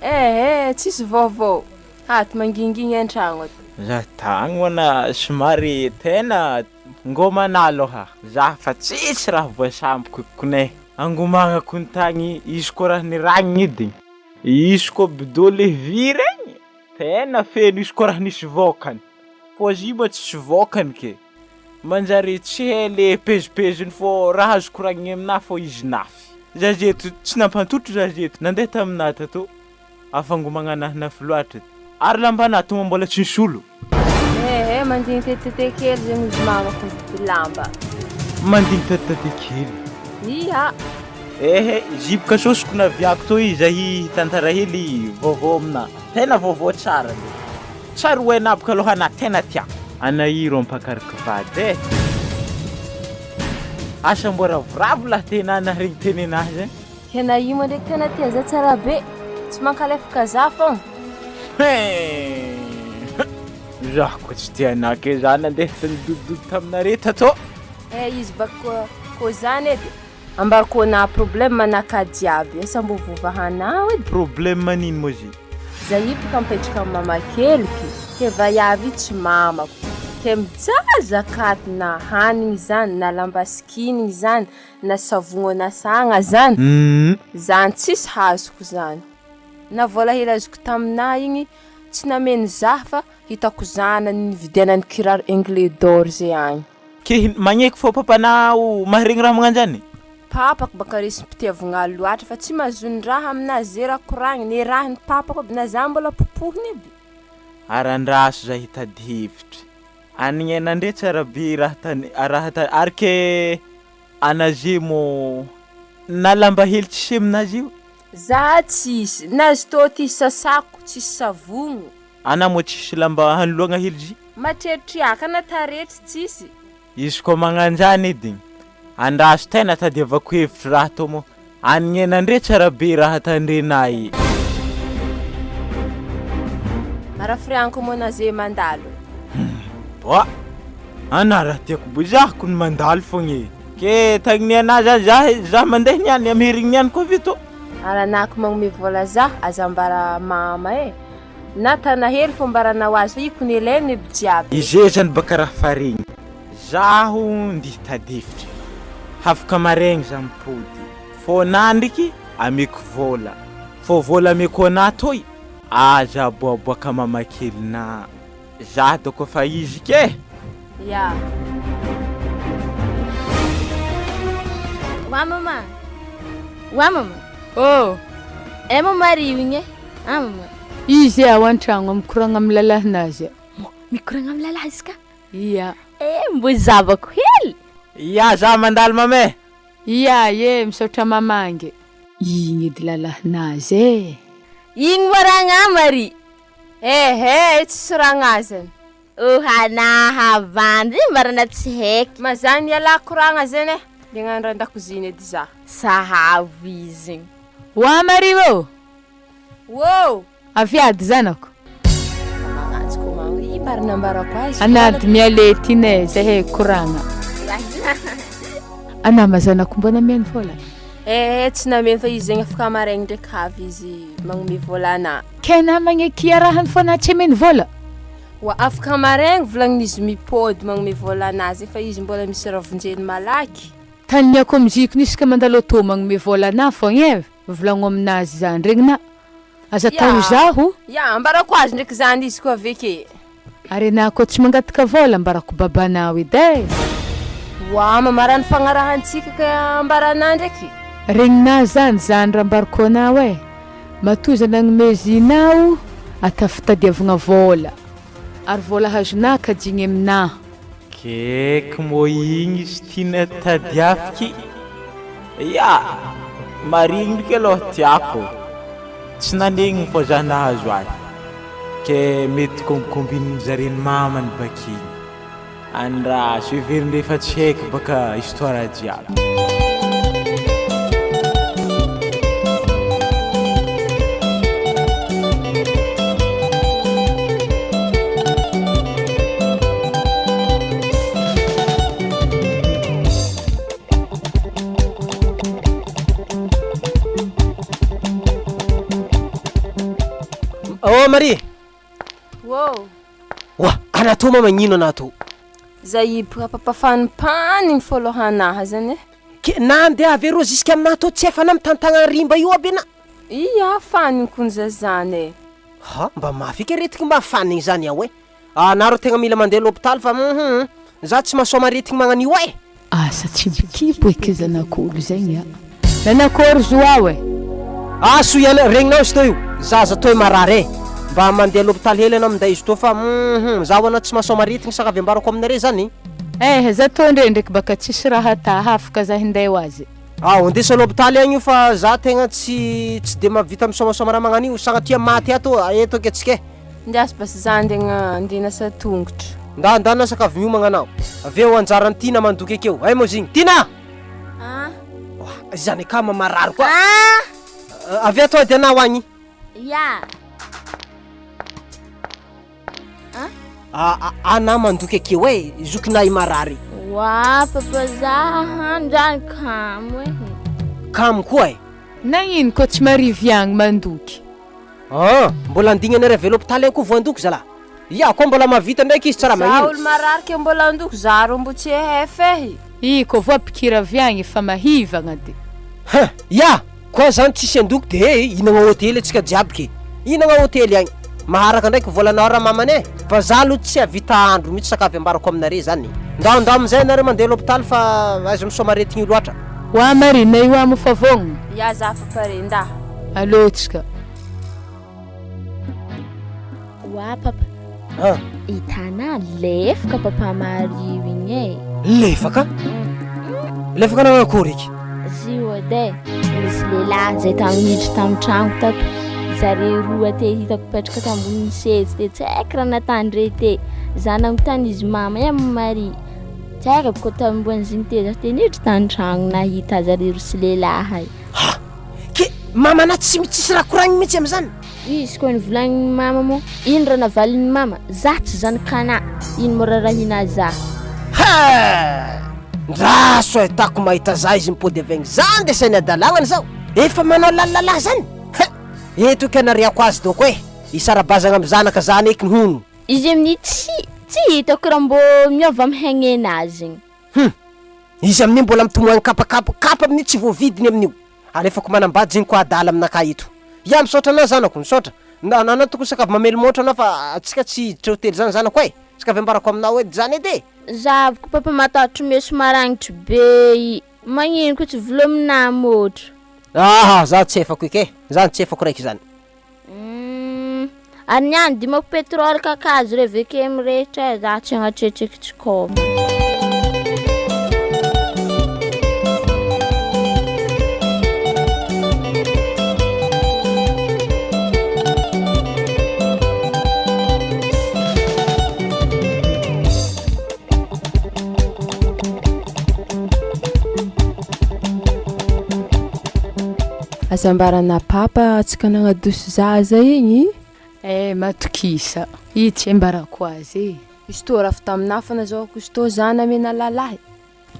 Eh eh, tsisy vaovao. Ato mangingigny an-tragno ato. Za tagny moa na somary tena ngôma aloha za fa tsisy raha voasamboko kone. Angomagnako ny tagny izy koa raha niragniny edy, izy koa bidô le vy regny tena feno izy koa raha nisy vôkany, fô izy io moa tsisy vôkany ke. Manjary tsy hay le pezipeziny fô raha azo koragniny aminah fô izy nafy. Za zeto tsy nampantotro za zeto nandeha taminah tato afangomagna anah nafy loatra ary lambanah toa mbola tsy nisolo. Ehe mandigny tete kely zegny ozy mamako mividy lamba. Mandigny tete kely. Ia. Ehe zipoka sosoko naviako toy zahy hitantara hely vaovao aminah tena vaovao tsara le. Tsaroena aby kaloha anah tena tiako. Anahiro ro ampakariko vady eh. Asa mbô ravoravo lah tena naharegny teny anahy zay. Hena io moa ndraiky tena tia za tsara be. Tsy mankalefaka za fogna. Hein! Za koa tsy tia anah ke za nandeha nidodododo taminare tato. Eh izy baka koa zany edy Ambarako anah problème anakahy jiaby asa mbô voavahanao edy. Problème an'ino moa izy? Za io boka mipetraka am mama keliky ke vaiavy io tsy mamako ke mijaly za katy na hanigny zany na lamba sikinigny zany na savogno anasagna zany zany tsisy hazoko zany na vôla hely azoko taminah igny tsy nameno zah fa hitako zanany nividianany kiraro Ingle d'or zay agny. Ke magneky fô papanao maharegny raha magnanjany? Papako baka resim-pitiavagna loatra fa tsy mahazon-draha aminazy ze raha koragniny, e rahiny papako aby na za mbola popohiny aby. Ary andraso za hitady hevitry. Anigny nandre tsara be raha tany raha ta ary ke anaze mô na lamba hely tsisy aminazy io? Za tsisy, nazy tô ty sasako tsisy savogno. Ana moa tsisy lamba hanoloagna hely zy? Matretriaka na taretry tsisy. Izy koa magnanjany edy andraso tena tadiavako hevitry raha tô moa anignena nandre tsara be raha tandrenay. Arafirianko moa na ze mandalo. Boa! Ana raha tiako bo zah kony mandalo fogna e! Ke tagniny ana zany zah zah mandeha niany amy herigny niany koa ve tô? Ary anako magnome vola zah aza ambara mama e! Na tana hely fô ambaranao azy fa io kony elainy aby jiaby. Izay zany baka raha faregny. Zaho ndia tadifitra. Hafaka maregny za mipody. Fô nandriky ameko vôla. Fô vôla ameko anah toy aza aboaboaka mamakelinah. Za doko fa izy ke! Ya. Wa mama. Wa mama. Oh! Eh mama ry igny e. Ah mama. Izy ao an-tragno mikoragna amin'ny lalahinazy. Mikoragna amin'ny lalahy izy ka? Ia. Eh mbo zavako hely. Ia za mandalo mama e! Ia e, misaotra mamangy. Igny edy lalahinazy e! Igny moa ragnah Marie. Ehe, tsisy ragnah zany. Ohana havandy marina tsy haiky. Mazany ialahy koragna zany e, de hagnano raha an-dakozina edy za. Sahavo izy igny. Oa Marie ô! Ô! Aviady zanako. Magnanjy ko magna, io marina ambarako azy. Anady mialety iny e, zay he koragna. Anà ma zanako mbo nameno vôla? Ehe, tsy nameno fa izy zegny afaka maraigny ndraiky avy izy magnome vôla anà. Kay namagna eky iarahany fô anà tsy ameno vôla? Oa afaka maraigny volagninizy mipody magnome vôla anà zay fa izy mbola misy raha vonjeny malaky. Taniako amiziko nisy ka mandalo atô magnome vôla anà fôgna e, volagno aminazy zany regny na aza atao zaho. Ya, ambarako azy ndraiky zany izy koa avy ake. Ary anà koa tsy mangataka vôla ambarako babanao edy e. Oa mama raha nifagnarahantsika ka ambaranà ndraiky. Regninà zany zany raha ambarako anao e. Matoa iza nagnome zinao ata fitadiavagna vôla ary vôla hazonà kajigny aminà. Keky mô igny izy tiana tadiaviky ya! Marigny ndriky aloha tiako, tsy nanegny fô za nahazo azy, ke mety kombikombinin zare ny mamany bakigny. Andraso heverindreo efa tsy haiko baka histoire jiaby. Oh Marie! Wow! Oa, anah tô ma magnino anah tô? Za hiboka papafanimpanigny fô lôha anaha zany e. Ke nandeha avy arô jusqu'à aminah tô tsy efa anah mitantagna rimba io aby anah. Ia, fanigny kony za zany e. Ha, mba mafy eky aretigny mba fanigny zany ao e. Anah rô tegna mila mandeha l'hôpital fa hum za tsy mahasoa aretigny magnan'io e. Asa tsy mikipo eky zanak'olo zegny a! Nanakôry zo ao e! Aso ihany regninao izy tô io, zaza tô marary e! Mba mandeha l'hôpital hely anao minday izy tô fa hum zaho anao tsy mahasoa aretigny sakavy ambarako aminareo zany. Eh za tô ndre ndraiky baka tsisy raha ata hafaka za hinday ho azy. Ao andeso l'hôpital agny io fa za tegna tsy tsy de mahavita misomasoma raha magnan'io sagnatria maty ato eto eky atsika e. Ndraso basy za andeha andeha hanasa tongotro. Nda nda anasa ka avy miomagna anao. Avy eo anjaran'i Tina mandoky akeo. Ay moa zigny. Tina! Ah. Zany akama marary koa. Ah. Avy ato ady anao agny. Ya. Ah. Ana mandoky akeo e, zokinay marary. Wa papa za handrany kamo e. Kamo koa e. Nagnino koa tsy marivo agny mandoky? Ah, mbola andigny anareo avy l'hôpital agny koa voandoko zalah. Ia koa mbola mahavita ndraiky izy tsy raha Za magnino. olo marary ke mbola andoko, za rô mbo tsy efa ehy. I koa voapikira avy agny efa mahivagna de. Hein! Ia! Koa zany tsisy andoko de eh hihinagna hôtely antsika jiaby ke! Hihinagna hôtely agny! Maharaka ndraiky volanao ramamany eh! Fa za aloha tsy hahavita andro mihitsy sakafy ambarako aminare zany! Ndao ndao amizay nareo mandeha l'hôpital fa aiza misaoma aretigny io loatra! Hoa marina io amo fa vogno. Ia za fa pare nda. Aleo tsika. Oa papa. Ah. Hitanà lefaka papa Mario igny e. Lefaka? Lefaka nanao akory eky? Zio edy e, nisy lehilahy zay tamy niditra tamy tragno tato, zare roa te hitako mipetraka tambonin'ny seza te tsy haiko raha natandre te, za nagnontany izy mama e Marie, tsy haiko aby koa tambonin'izy te za te niditra tan-tragno nahita zare roa sy lehilahy. Ha! Ke mamanà tsy tsisy raha koragniny mihitsy am'zany? Izy koa nivolagnin'i mama moa, ino raha navalin'i mama? Za tsy zanakanà, ino moa rarahinà za? Ha! Ndraso ahitako mahita za izy mipody avy agny, za ndeha sainy hadalagnany zao, efa manao lalilala zany? Ha! Eto eky anariako azy dôko e! Hisara-bazagna amy zanaka zany eky hono. Izy amin'io tsy tsy hitako raha mbô miôva amy haignen'azy igny. Hum! Izy amin'io mbola mitomagny kapakapa, kapa amin'io tsy voavidiny amin'io. Alefako manambady zegny koa adala aminakahy eto. Ya misaotra anao zanako, misaotra. Na na tokony sakavy mamelo-môtra anao fa antsika tsy hiditra hotely zany zanako e! Sakavy ambarako aminao edy zany edy e! Zavoko papa matahotra meso maragnitry be i. Magnino ko tsy volomina môtro. Aha, za tsy efako eky e! Zany tsy efako raiky zany. Humm, ary niany dimako pétrole kakazo reo veke mirehitra e, za tsy agnatretriky tsy kôma. Aza ambarana papa antsika nagnadoso zaza igny. Eh matokisa, io tsy ambarako azy e. Izy tô raha avy taminah fa nazahoako izy tô za namena lalahy.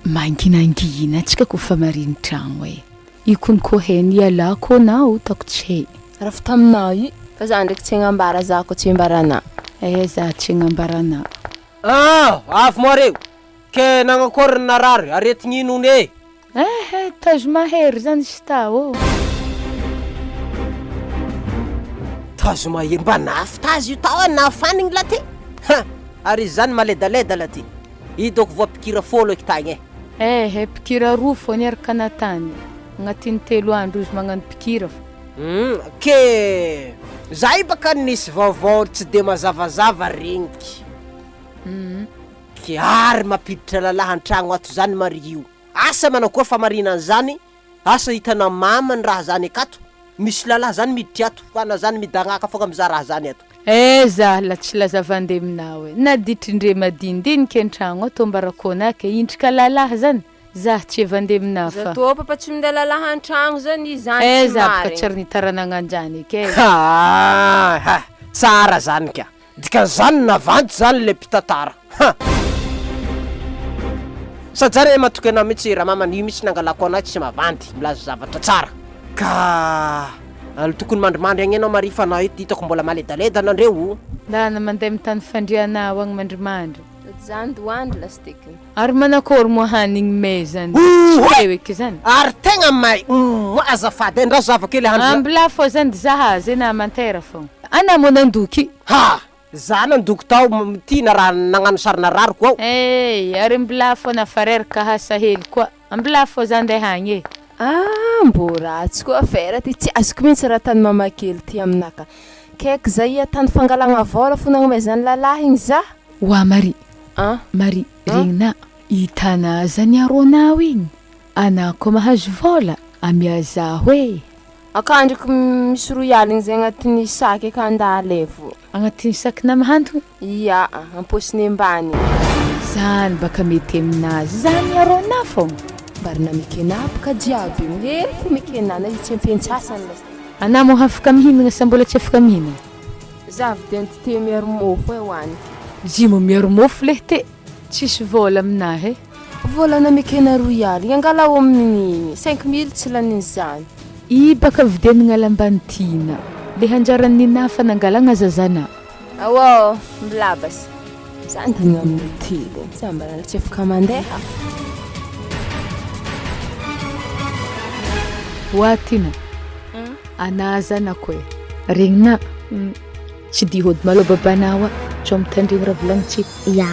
Manginangina antsika kofa mariny tragno e. Io konko hainy ialahy kô na otako tsy hay. Raha avy taminah io fa za ndraiky tsy agnambara za koa tsy ambaranah. Eh za tsy agnambaranah. Ah! Avy moa reo! Ke nagnakory ny narary, aretigny ino hono e? Eh eh, tazo mahery zany izy tao ô! Tazo mahery, mba nafy tazo io tao a, nafanigny la ty! Ha! Ary izy zany maledaleda la ty! I dôko voapikira fôlo eky tagny e! Eh eh, pikira roa fô niaraka natany, agnatin'ny telo andro izy magnano pikira fô. Hum, ke zay baka nisy vaovao tsy de mazavazava regniky. Hum. Ke ary mampiditra lalahy an-tragno ato zany Maria io. Asa manao koa famarinana zany, asa hitana mama ny raha zany akato, misy lalahy zany miditry ato, fa na zany midagnaka fogna mizaha raha zany ato. Eh zah la tsy laza vande aminao e, na ditrindre madinidiniky an-tragno ato ambarako anah ke indrika lalahy zany, zah tsy vande aminah fa. Zato papa tsy minday lalahy an-tragno zany izy zany Eh tsy zah baka marigny. tsy ary nitaranagna anjany eky e. Ha ha, tsara zany ka, dikan'izany navandy zany le mpitantara, ha. Sady zany matoky anao mihitsy ramamany, io mihitsy nangalako anahy tsy mavandy, milaza zavatra tsara. Ka tokony mandrimandry agny anao Maria fa na eto hitako mbola maledaleda anandreo. Ndana mandeha mitany fandrianao agny mandrimandry. Zany doandry lastekiny. Ary manakory moa hanigny may zany? Ohoe! Tsy eo eky zany. Ary tegna may, azafady, andraso zava kely handro. Ambilà fô zany zaha zay na amantera fô. Ana moa nandoky. Ha! Za nandoky tao ty na raha nagnano sary narariko ao. Eh, ary ambilà fô nafareraka hasa hely koa. Ambilà fô za andeha agny e. Ah, mbô ratsy koa affaire ty, tsy azoko mihitsy raha tany mamakely ty aminaka. Kaiky zay tany fangalagna vôla fo nagnomezan'ny lalahy igny za. Oa Maria. Ah? Maria, regnina, hitana zany aronao igny. Ana koa mahazo vôla, amia zaho e. Akandriko misy roy aligny zay agnatin'ny saky eka andalevo. Agnatin'ny sakinà mahantogno? Ia, am-paosiny ambany. Zany baka mety aminazy, zany aronà fô. Mbarina mikena baka jiaby, hely fo mikena na izy tsy ampiantsasany la. Ana moa afaka mihinagna sa mbola tsy afaka mihinagna? Za avy de antite miaro mofo e hoaniky. Zy moa miaro mofo le te, tsisy vôla aminahy e. Vôla na mikena roy aligny, angalao amin'igny, 5000 tsy lanin'izany. I baka vidianagna lambantina, le hanjaran'ny nafa nangalagna zazana. Aô, milabasy. Za andigna amin'ny hotely, za mba tsy afaka mandeha. Oa Tina, ana zanako e, regnina, tsy di hody malôha babanao a, tsao mitandregny raha volagnitsika. Ya,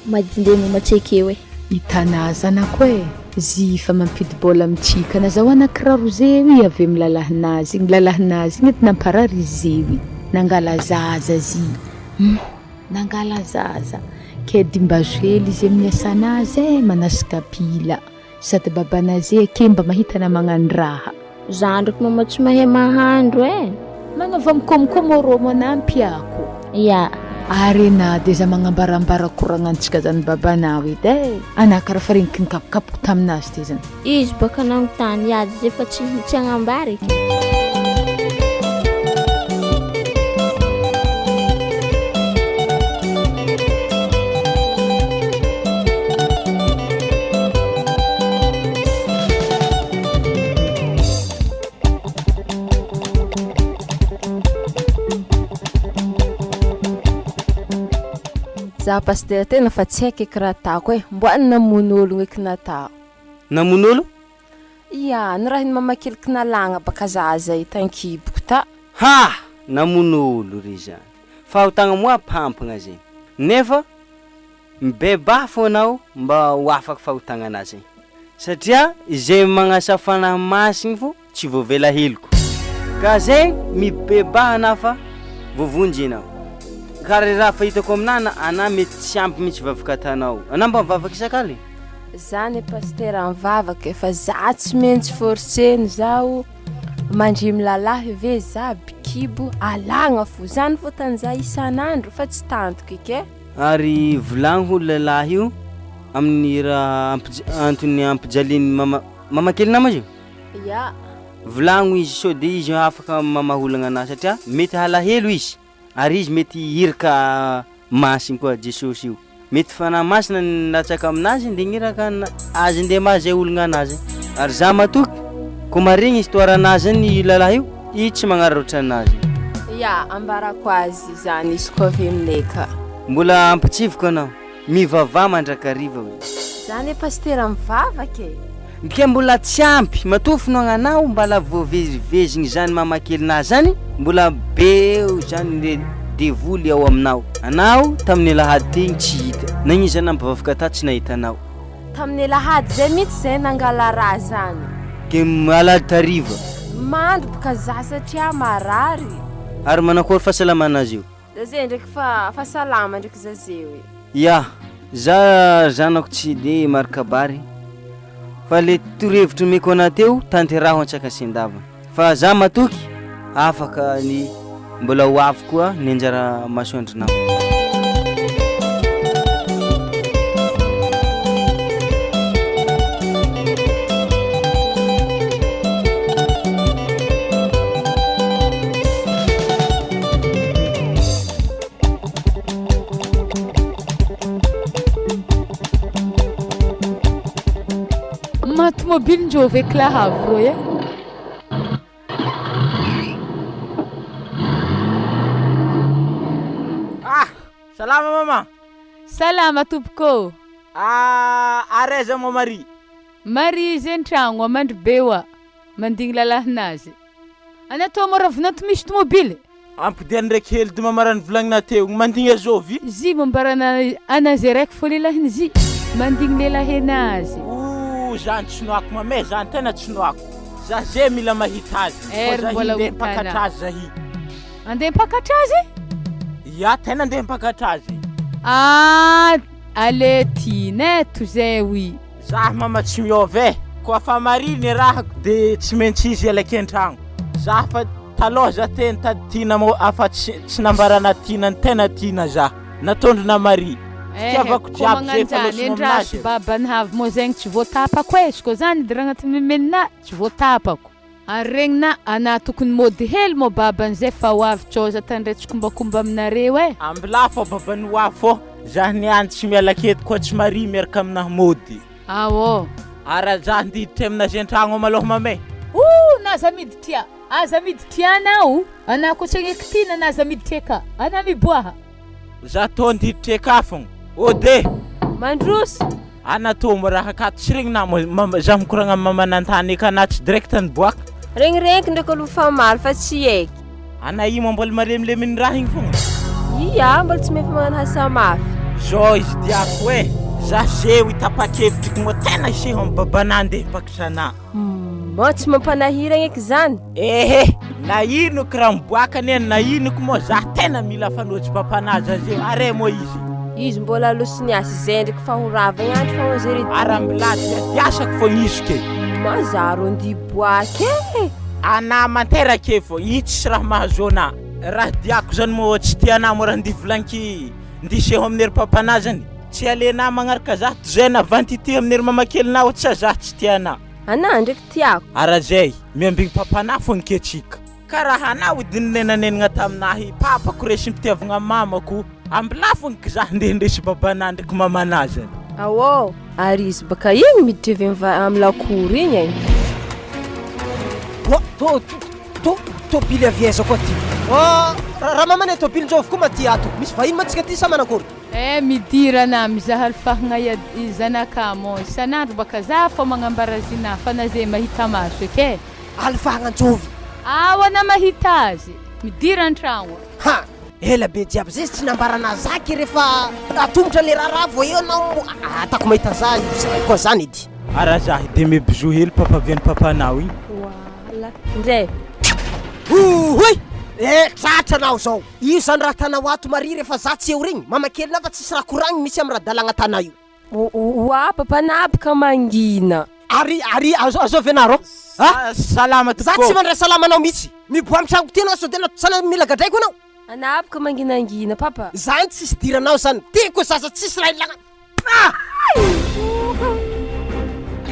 madindeha mamatsy akeo e. Hitanà zanako e, zy fa mampidi-bôla amitsika nazahoana kiraro zeo i avy amy lalahinazy igny, lalahinazy igny edy namparary izy zeo i, nangala zaza zy, nangala zaza, ke dimbazo hely izy amin'ny asanazy e, manasy kapila, sady babanazy ake mba mahita na magnano raha. Za ndraiky mama tsy mahay mahandro e. Magnova mikomokomo rô manampy ako. Ya. Ary na de za magnambarambara koragnantsika zany babanao edy e. Ana karaha fa regniky nikapokapoko taminazy ty zany. Izy baka nanontany azy zay fa tsy agnambara eky. Za pasitera tena fa tsy haiko eky raha atako e, mboa namono ologno eky natao. Namono olo? Ia, nirahin'ny mamakeliko nalagna baka zaza i tankiboko ta. Ha! Namono olo re zany. Fahotagna moa ampampagna zegny. Nefa mibebaha fô anao mba ho afaka fahotagnanà zegny. Satria izay magnasa fanahy masigny fô tsy voavela heloko. Ka zegny mibebaha anà fa voavonjy enao. Ka re raha fahitako aminà na anà mety tsy ampy mihitsy vavaka atanao. Anà mba mivavaka isak'aligny? Zany pasitera mivavaka e, fa za tsy maintsy forceny zaho mandre milalahy ve za bikibo alagna fo zany fô tany za isan'andro fa tsy tantiko eky e. Ary volagno ho lehilahy io amin'ny raha ampij- antony ampijalian'ny mama mama kelinao ma izy io? Ya. Volagno izy sao de izy afaka mamaha olagna anah satria mety halahelo izy ary izy mety hirika masiny koa Jesosy io. Mety fanahy masina nilatsaka aminazy nde niraka azy nde maha zay ologna anazy. Ary za matoky ko maregny histoire anazy zany io lalahy io, i tsy magnararaotra anazy. Ya, ambarako azy izany izy ko avy aminay ka. Mbola ampitsiviko anao, mivavaha mandrakariva hoe. Za anie pasitera mivavaka e. Ndika mbola tsy ampy, matoa finoagnanao mbala voavezivezigny zany mamakelinahy zany, mbola be eo zany le devoly ao aminao. Anao tamin'ny alahady tegny tsy hita, nagniza nampivavaka ta tsy nahita anao. Tamin'ny alahady zay mihitsy zay nangala raha zany. Ke alahady tariva. Mandry boka za satria marary. Ary manakory fahasalamana azy io? Za zay ndraiky fa fa salama ndraiky za zeo e. Ya, za zanako tsy de maro kabary fa le torohevitra omeko anah teo tanteraho antsakasendava fa za matoky afaka ny mbola ho avy koa ny anjara masoandronao. Ma tomobily ndrô avec la avy rô e. Ah! Salama mama! Salama tompoko ô! Ah, ary aiza moa Marie? Marie izy an-tragno, a Mandrobe oa, mandigny lalahinazy. Anà toa mora vinanto misy tomobily? Ampodiany ndraiky hely dy mama raha nivolagnina teo igny, mandigny azôvy? Zy mombarana anazy araiky fô lelahiny zy, mandigny lelahenazy. Ooh zany tsy noako mama e, zany tena tsy noako. Za ze mila mahita azy, fô Er za mbola hindeha ho tana. mpakatra azy zahi. Andeha mpakatra azy? Ya, tena andeha mpakatra azy. Ah, ale tiana e, toy zay oui. Zah mama tsy miôva e! Koa fa marigny ny rahako de tsy maintsy izy hiala aky an-tragno. Zah fa talôha zah te nitady tiana mô afa tsy tsy nambarana tiana ny tena tiana zah. Natondrona Marie. Ehe, Fitiavako ko jiaby zay efa magnanjany lôsogno endraso aminazy e. babany havy mô zegny tsy voatapako e, izy kô zany idiragna ty mimenina tsy voatapako. Ary regnina anah tokony mody hely mô babany zay fa ho avy tsô za tandray tsikombakomba aminareo e. Ambilà fô babany ho avy fô zah niany tsy miala aketo koa tsy Marie miaraka aminah mody. Aô. Ara zah ndiditra aminazy antragno ao malôha mame. Ooh na aza miditria aza miditria anao anah koa tsy agneky tiana na aza miditria eka anah miboaha. Zah tô ndiditra eka fogna. Ode. Mandroso. Ana tô mbo raha akato tsy regninà mo mama zah mikoragna amy mama nantany eka anah tsy direct niboaka. Regniregniky ndraiky olo mifamaly fa tsy haiky. Ana io moa mbola malemilemy ny raha igny fogna. Ia, mbola tsy mahay magnano asa mafy. Zao izy diako e, zah zeo itapakevitry ko moa tena hiseho amy babanah andeha himpakatra anah. Mô tsy mampanahiragna eky zany. Ehe, na ino ko raha miboaka anie na ino ko moa zah tena mila fanojo papanah zah zeo, are moa izy. Izy mbola aloso ny asa izay ndraiky fa ho rava igny andro fa ho zere ty. Ara mbilà dia diasako fogna izy ke. Ma za rô ndia boaky e. Anah manteraka e fô, i tsisy raha mahazo anah. Raha diako zany moa tsy tianah moa raha ndia volagniky ndia hiseho amin'ery papanah zany. Tsy alenah magnaraka zah toizay navanty ity amin'ery mamakelinah ô tsa zah tsy tianah. Anah ndraiky tiako. Ara zay, miambigny papanah fogna ke tsika. Ka raha anah ody ninenanenagna taminahy, papako resim-pitiavagna mamako, ambilà fogna ki zah ndeha ndresy babanah ndraiky mamanah zany. Aô, ary izy baka igny miditra avy amy amy lakoro igny e. Oa, to, to, to, tôbily avy aiza koa ty? Oh! Ramama ny tôbily-njovy koa ma ty ato? Misy vahiny ma tsika ty sa manakory? Eh midira ana mizaha alifahagna i zanaka mô isan'andro baka za fô magnambara zina fa na ze mahita maso eky e. Alifahagna njovy. Ao ana mahita azy. Midira antragno. Ha! Ela be jiaby zay izy tsy nambarana za ke refa atomotra le raharaha vao eo anao atako mahita za io koa zany edy. Ara za de me bisous hely papa vian'ny papanao igny. Wala ndre. Ohoy! Eh tratra anao zao. Io zany raha tanao ato Maria refa za tsy eo regny, mama kelinao fa tsisy raha koragny misy am raha-dalagna tanà io. Oa papa naboka mangina. Ary ary azo azo ve nareo? A! Salama Za tompoko. tsy mandray salama anao mihitsy. Miboaha am tragnoko ty anao sao de sana mila gadraiko anao. Anaboka manginangina papa. Zany tsisy idiranao zany. Tiako zaza tsisy raha ilagna. Ah!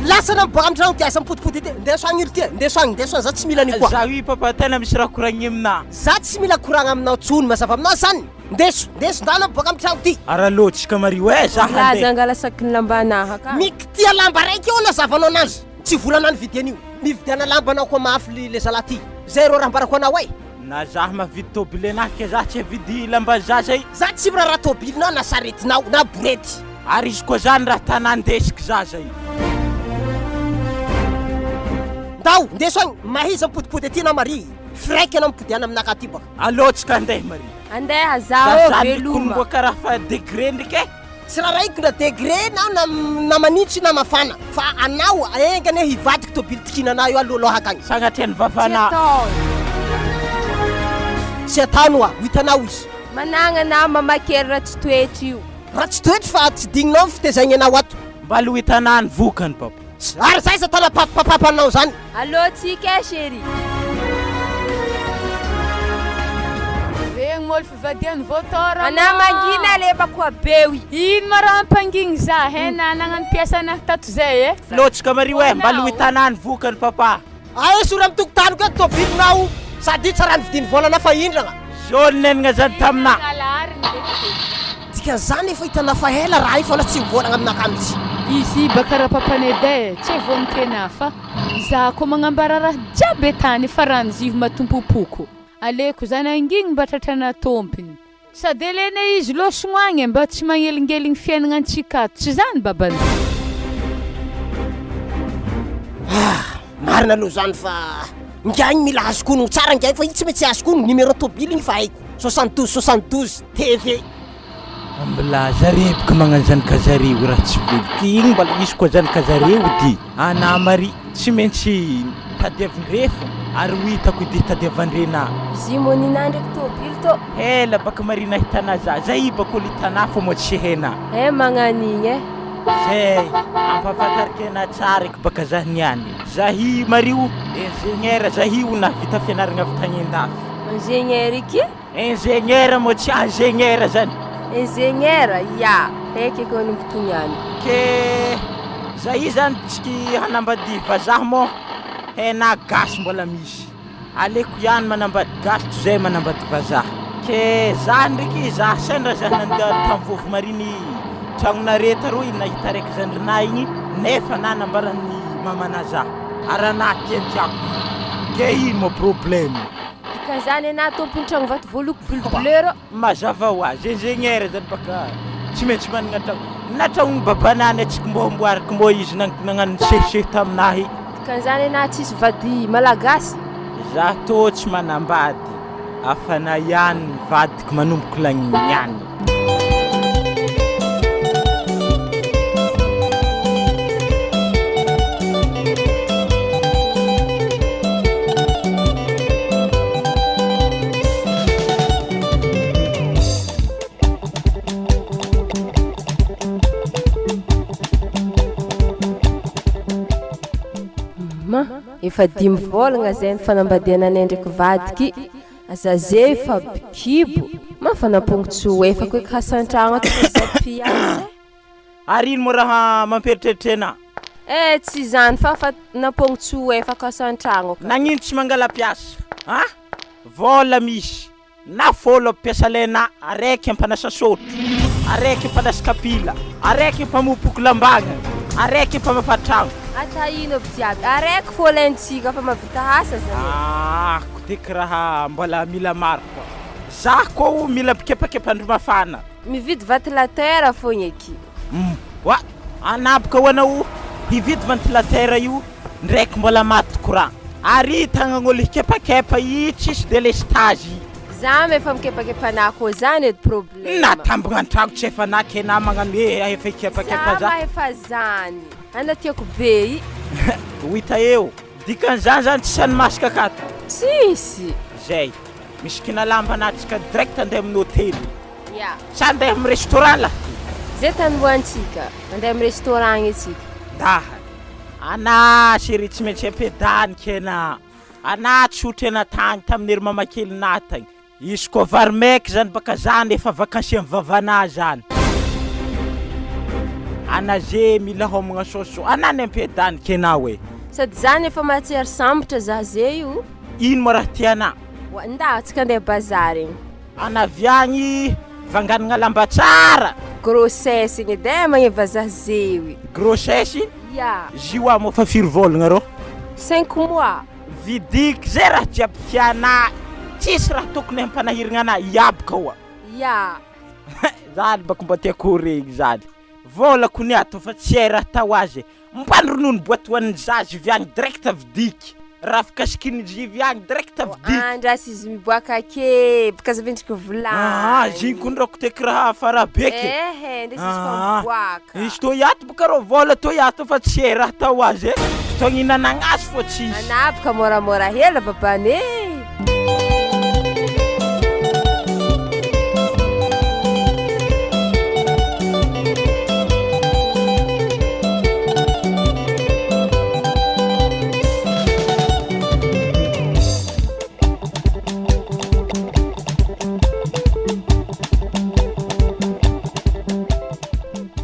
Lasa anao miboaka am tragno ty aza mipodipody ety. Ndeso agny olo ty e. Ndeso agny ndeso agny za tsy mila an'io koa. Za io papa tena misy raha koragniny aminà. Za tsy mila koragna aminao tsony mazava aminao zany. Ndeso, ndeso ndana miboaka am tragno ty. Ara loatsika Mario eh, za Laza handeha. angala sakin'ny lambanaha ka. Mikitia lamba raiky eo anao zavanao anazy. Tsy volanao nividy an'io. Mividiana lambanao koa mafy le le zalahy ty. Zay rô raha ambarako anao e. Na zah mahavidy tôbily anahy ke zah tsy havidy lamba zaza i. Za tsy miraharaha tôbilinao na saretinao na borety. Ary izy koa zany raha tanà ndesiky zaza i. Ndao, ndeso agny, mahaiza mipodipody aty anao Maria. Firaika anao mipodiana aminakahy aty baka. Aleo tsika andeha Maria. Andeha za ô Za veloma. mikongoa karaha fa degré ndriky e. Tsy rarahiko na degré na na na manintsy na mafana fa anao enga anie hivadiky tôbily tikinanao io alohaloha akagny. Sagnatria ny Tsy vavanà. atao. Tsy atao oa, ho hitanao izy. Managna na mamakely raha tsy toetry io. Raha tsy toetry fa tsy digninao ny fitezaigny anao ato. Mba ho hitanà ny vokany papa. Ary zay za tana papapapa anao zany. Allo tsika e chérie. Regny môly fivadiany vao tôra Anà mangina alefako abeo i. Ino ma raha ampangigny za he na nagnano mpiasa anahy tato zay e. Lotsika Mario e, mba ho hitanà ny vokany papa. Aesory amin'ny tokotaniko eto tobilinao sady io tsy raha nividian'ny volanao fa indrana. Zao nenina zany taminà. Dikan'izany efa hitanao fa ela raha io fa anao tsy mivolagna aminakahy mihitsy. Izy baka rapapaneda e, tsy vonon-kena fa za koa magnambara raha jiaby etany fa raha nizivo matompompoko. Aleko za nangigny mba tratrana tompiny. Sady alena izy lôsogno agny e, mba tsy magnelingeligny fiaignana antsika ato, tsy zany babany? Ah, marina aloha zany fa ingahy igny mila azoko onogno tsara ingahy fa io tsy maintsy azoko onogno, numéro tôbily igny fa haiko, 72 72 TV. Mbola zare boka magnano zanaka zareo raha tsy velo ty igny mbola misy koa zanaka zareo dy ana Maria tsy maintsy tadiavindre fô ary ho hitako edy tadiavandre na. Izy moa ninà ndraiky tôbily tô. Hela baka Maria nahitana za, zay baka olo hitanà fô moa tsy hena. Eh magnan'igny eh. Zay, ampahafantariko anà tsara eky baka za niany. Zahy Maria o ingénieur zahy o nahavita fianaragna avy tagny andafy. Ingénieur eky? Ingénieur moa tsy ingénieur zany. Ingénieur, ya, eky eky manomboka niany. Ke zahy zany tsy hanambady vazaha moa hena gasy mbola misy. Aleko ihany manambady gasy toy zay manambady vazaha. Ke za ndraiky za sendra za nandeha tamy Vovomariny tragnonare taroa iny nahita raiky zandrinah igny nefa nanambaran'ny mamanah za ary anah tiantiako ke ino moa problème. Dikan'izany anah tompony tragno vato voaloko bleu bleu rô. Mazava ho azy, ingénieur zany baka tsy maintsy managna tragno. Na tragnon'ny babanah ny antsika mbô amboariko mbô izy nagnano nisehoseho taminahy. Dikan'izany anah tsisy vady malagasy? Za tô tsy manambady, afanah ihany ny vadiko manomboko lagny niany. Ma, efa dimy vôlagna zay ny fanambadiananay ndraiky vadiky. Aza efa bikibo, ma fanampogno tsy ho efako eky hasan-tragno ato fa za mpiasa e. Ary ino moa raha mampieritreritra anà? Eh, tsy izany fa fa nampogno tsy ho efako hasan-tragno ka. Nagnino tsy mangala mpiasa? A? Vôla misy. Na fôlo mpiasa alainà, araiky mpanasa sotro, araiky mpanasa kapila, araiky mpamopoko lambagna, araiky mpamafa tragno. Ata ino aby jiaby, araiky fô alaintsika fa mahavita asa zany e. Ah, ko de kiraha mbola mila maro koa. Zah koa mila mpikepakepa-ndry mafana. Mividy ventilateur fogna eky. Oa! Anaboka ho anao hividy ventilateur io ndraiky mbola maty courant. Ary tagnan'olo hikepakepa i tsisy delestage i. Za ma efa mikepakepa anah koa zany edy problème. Na tambogna antragno tsy efa anah ke na magnano eh efa hikepakepa za. Za ma efa zany. Ana tiako be i. Ho hita eo. Dikan'izany zany tsisy any masque akato? Tsisy. Zay. Misikina lamba anatsika direct andeha amin'ny hotely. Ya. Sa andeha amin'ny restaurant lah ty? Zay tany hoantsika. Andeha amin'ny restaurant agny atsika. Daha. Anà chérie tsy maintsy ampiadany kena. Anà tsy otrena tagny tamin'ny ery mamakelinà tagny. Izy koa vary maiky zany baka zany efa vakansy am vavanà zany. Anà ze mila homagna soasoa. Anà ny ampiadany kena oe. Sady zany efa mahatsiaro sambatra za ze io. Ino ma raha tianà? Oa, ndao tsika andeha bazary igny. Ana avy agny vanganagna lamba tsara. Grossesse igny edy e magneva za zeo. Grossesse? Ya. Zio moa fa firy vôlagna rô? Cinq mois. Vidiky zay raha jiaby tianà, tsisy raha tokony hampanahiragna anà iaby ka oa. Ya. Zany bako mba tiako ho regny zany. Vôla kony ato fa tsy hay raha atao azy e. Mbany ronono boite ho an'ny zaza avy agny direct vidiky. Raha fikasikin'ny jivy agny direct vidiky. Andraso izy miboaka ake bôka aza avendrika vilany. Aa zigny kony rako teky raha farabeky e. Ehe ndraso izy fa miboaka. Izy tô iato bôka rô vôla tô iato fa tsy hay raha atao azy e. Fotoagna ihinanagna azy fô tsisy. Anà bôka môramôra hely babany e.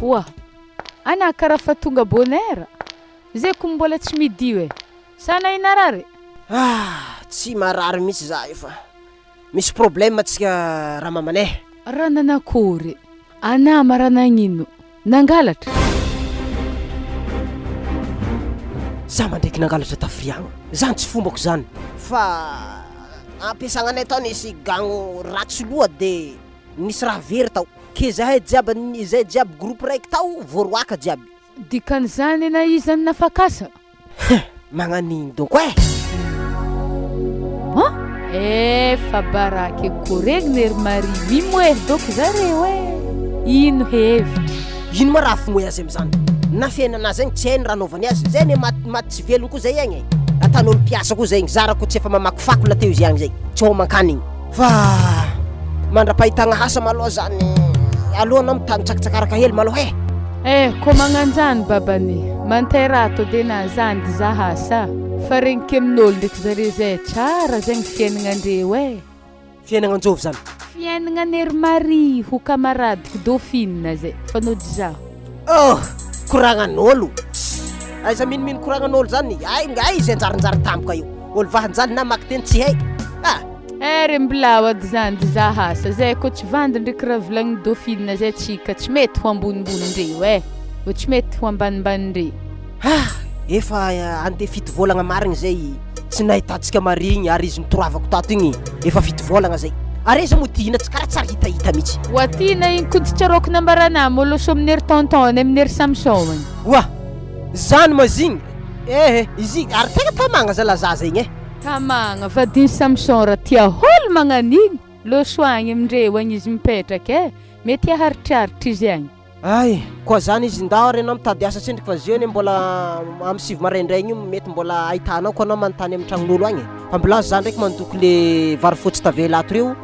Oa! Anà karaha fa tonga bonne heure, zay ko mbola tsy midio e! Sa anà i narary? Ah! Tsy marary mihitsy za io fa misy problème tsika ramamanay. Raha nanakory? Anà ma raha nagnino? Nangalatra? Za mandreky nangalatra tafriagna, zany tsy fombako zany. Fa ampiasagnanay tao nisy gagno ratsy loha de nisy raha very tao, ke zahay jiaby zay jiaby groupe raiky tao voaroaka jiaby. Dikan'izany na iza no nafakasa? Hein! Magnan'ino dônko eh? An! Efa baraka e koregny ry Maria mimoehy dôko zareo eh! Ino hevitra? Ino ma raha fimoehy azy amizany? Na fiainana azy agny tsy hainy raha anaovany azy, zay anie maty maty tsy velogno koa zay agny e! Atan'olo mpiasa koa zay igny, zara koa tsy efa mamaky fako la teo izy agny zay, tsy homan-kanigny. Fa mandra-pahitagna asa malôha zany, aleo anao mitany tsakitsakaraka hely malôha e! Eh, ko magnanjany babany, mantera ato de na zany de za asa, fa regniky amin'olo ndraiky zare zay tsara zegny fiaignanandreo eh. Fiaignana anjovy zany? Fiaignana an'ery Marie ho camaradiko Dauphine zay, fa nody zaho. Oh! Koragnan'olo! Aiza minomino koragnan'olo zany, ay ay izy anjarinjary tampoka io, olo vahanjaly na mamaky teny tsy hay, ah! Eh ry mbilao ady zany dy za asa zay ko tsy vandy ndreky raha volagniny Dauphine zay tsika tsy mety ho ambonimbony ndreo eh ô tsy mety ho ambanimbany ndreo. Ah! Efa andeha fito vôlagna marigny zay tsy nahitantsika marigny ary izy nitoravako tato igny efa fito vôlagna zay. Ary aiza moa ty ina tsy karaha tsary hitahita mihitsy. Oa ty na igny kody tsaroako nambaranà môlôso amin'ery tonton any amin'ery Samson agny. Oa! Zany ma zigny? Eh! Izy igny ary tegna tamagna zala zaza igny eh! Tamagna, vadin'i Samson raha tia hôlo magnan'igny, lôso agny amindreo agny izy mipetraka eh! Mety haharitraritra izy agny. Ay! Koa zany izy ndao ary enao mitady asa tsendriky fa zeo anie mbola am sivy maraindraigny io mety mbola ahitanao ko anao manontany am tragnon'olo agny e! Fa mbola za ndraiky mandoko le vary fotsy tavela ato reo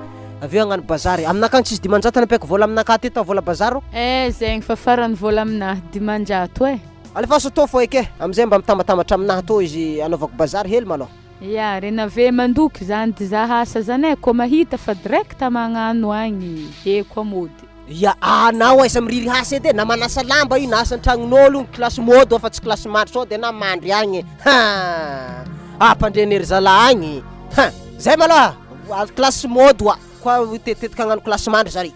avy eo hagnano bazary, aminakahy tsisy 500 nampiako vola aminakahy teto vola bazary ô! Eh zegny fa farany vola aminahy 500 eh! Alefaso tô fô eky e! Amizay mba mitambatambatra aminahy tô izy anaovako bazary hely malôha. Ya, renave mandoky zany dy za asa zany e, ko mahita fa direct magnano agny e koa mody. Ya, anao aiza miriry hasy edy e, na manasa lamba io na asa an-tragnon'ôlo io, kilasy môdy fa tsy kilasy mandry sao de na mandry agny e, ha! Ampandrene ry zalahy agny, ha! Zay malôha, kilasy môdy oa, koa tetitetika hagnano kilasy mandry zare.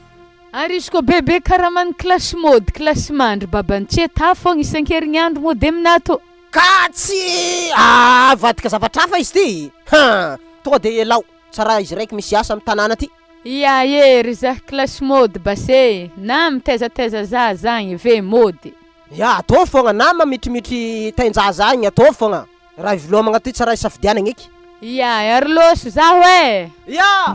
Ary izy koa bebe karaman'ny kilasy môdy, kilasy mandry, babany tsy eta fogna isan-kerignandro mody aminah tô. Ka tsy avadika zavatra hafa izy ty, ha! Tonga de elao, tsara izy raiky misy asa amy tanàna ty. Ia e ry zah classe mody base na mitaizataiza zaza agny ve mody. Ia ataovy fogna na mamitrimitry tain-jaza agny ataovy fogna. Raha ivilomagna ty tsy raha isafidianagna eky. Ia ary lôso zaho e! Ia!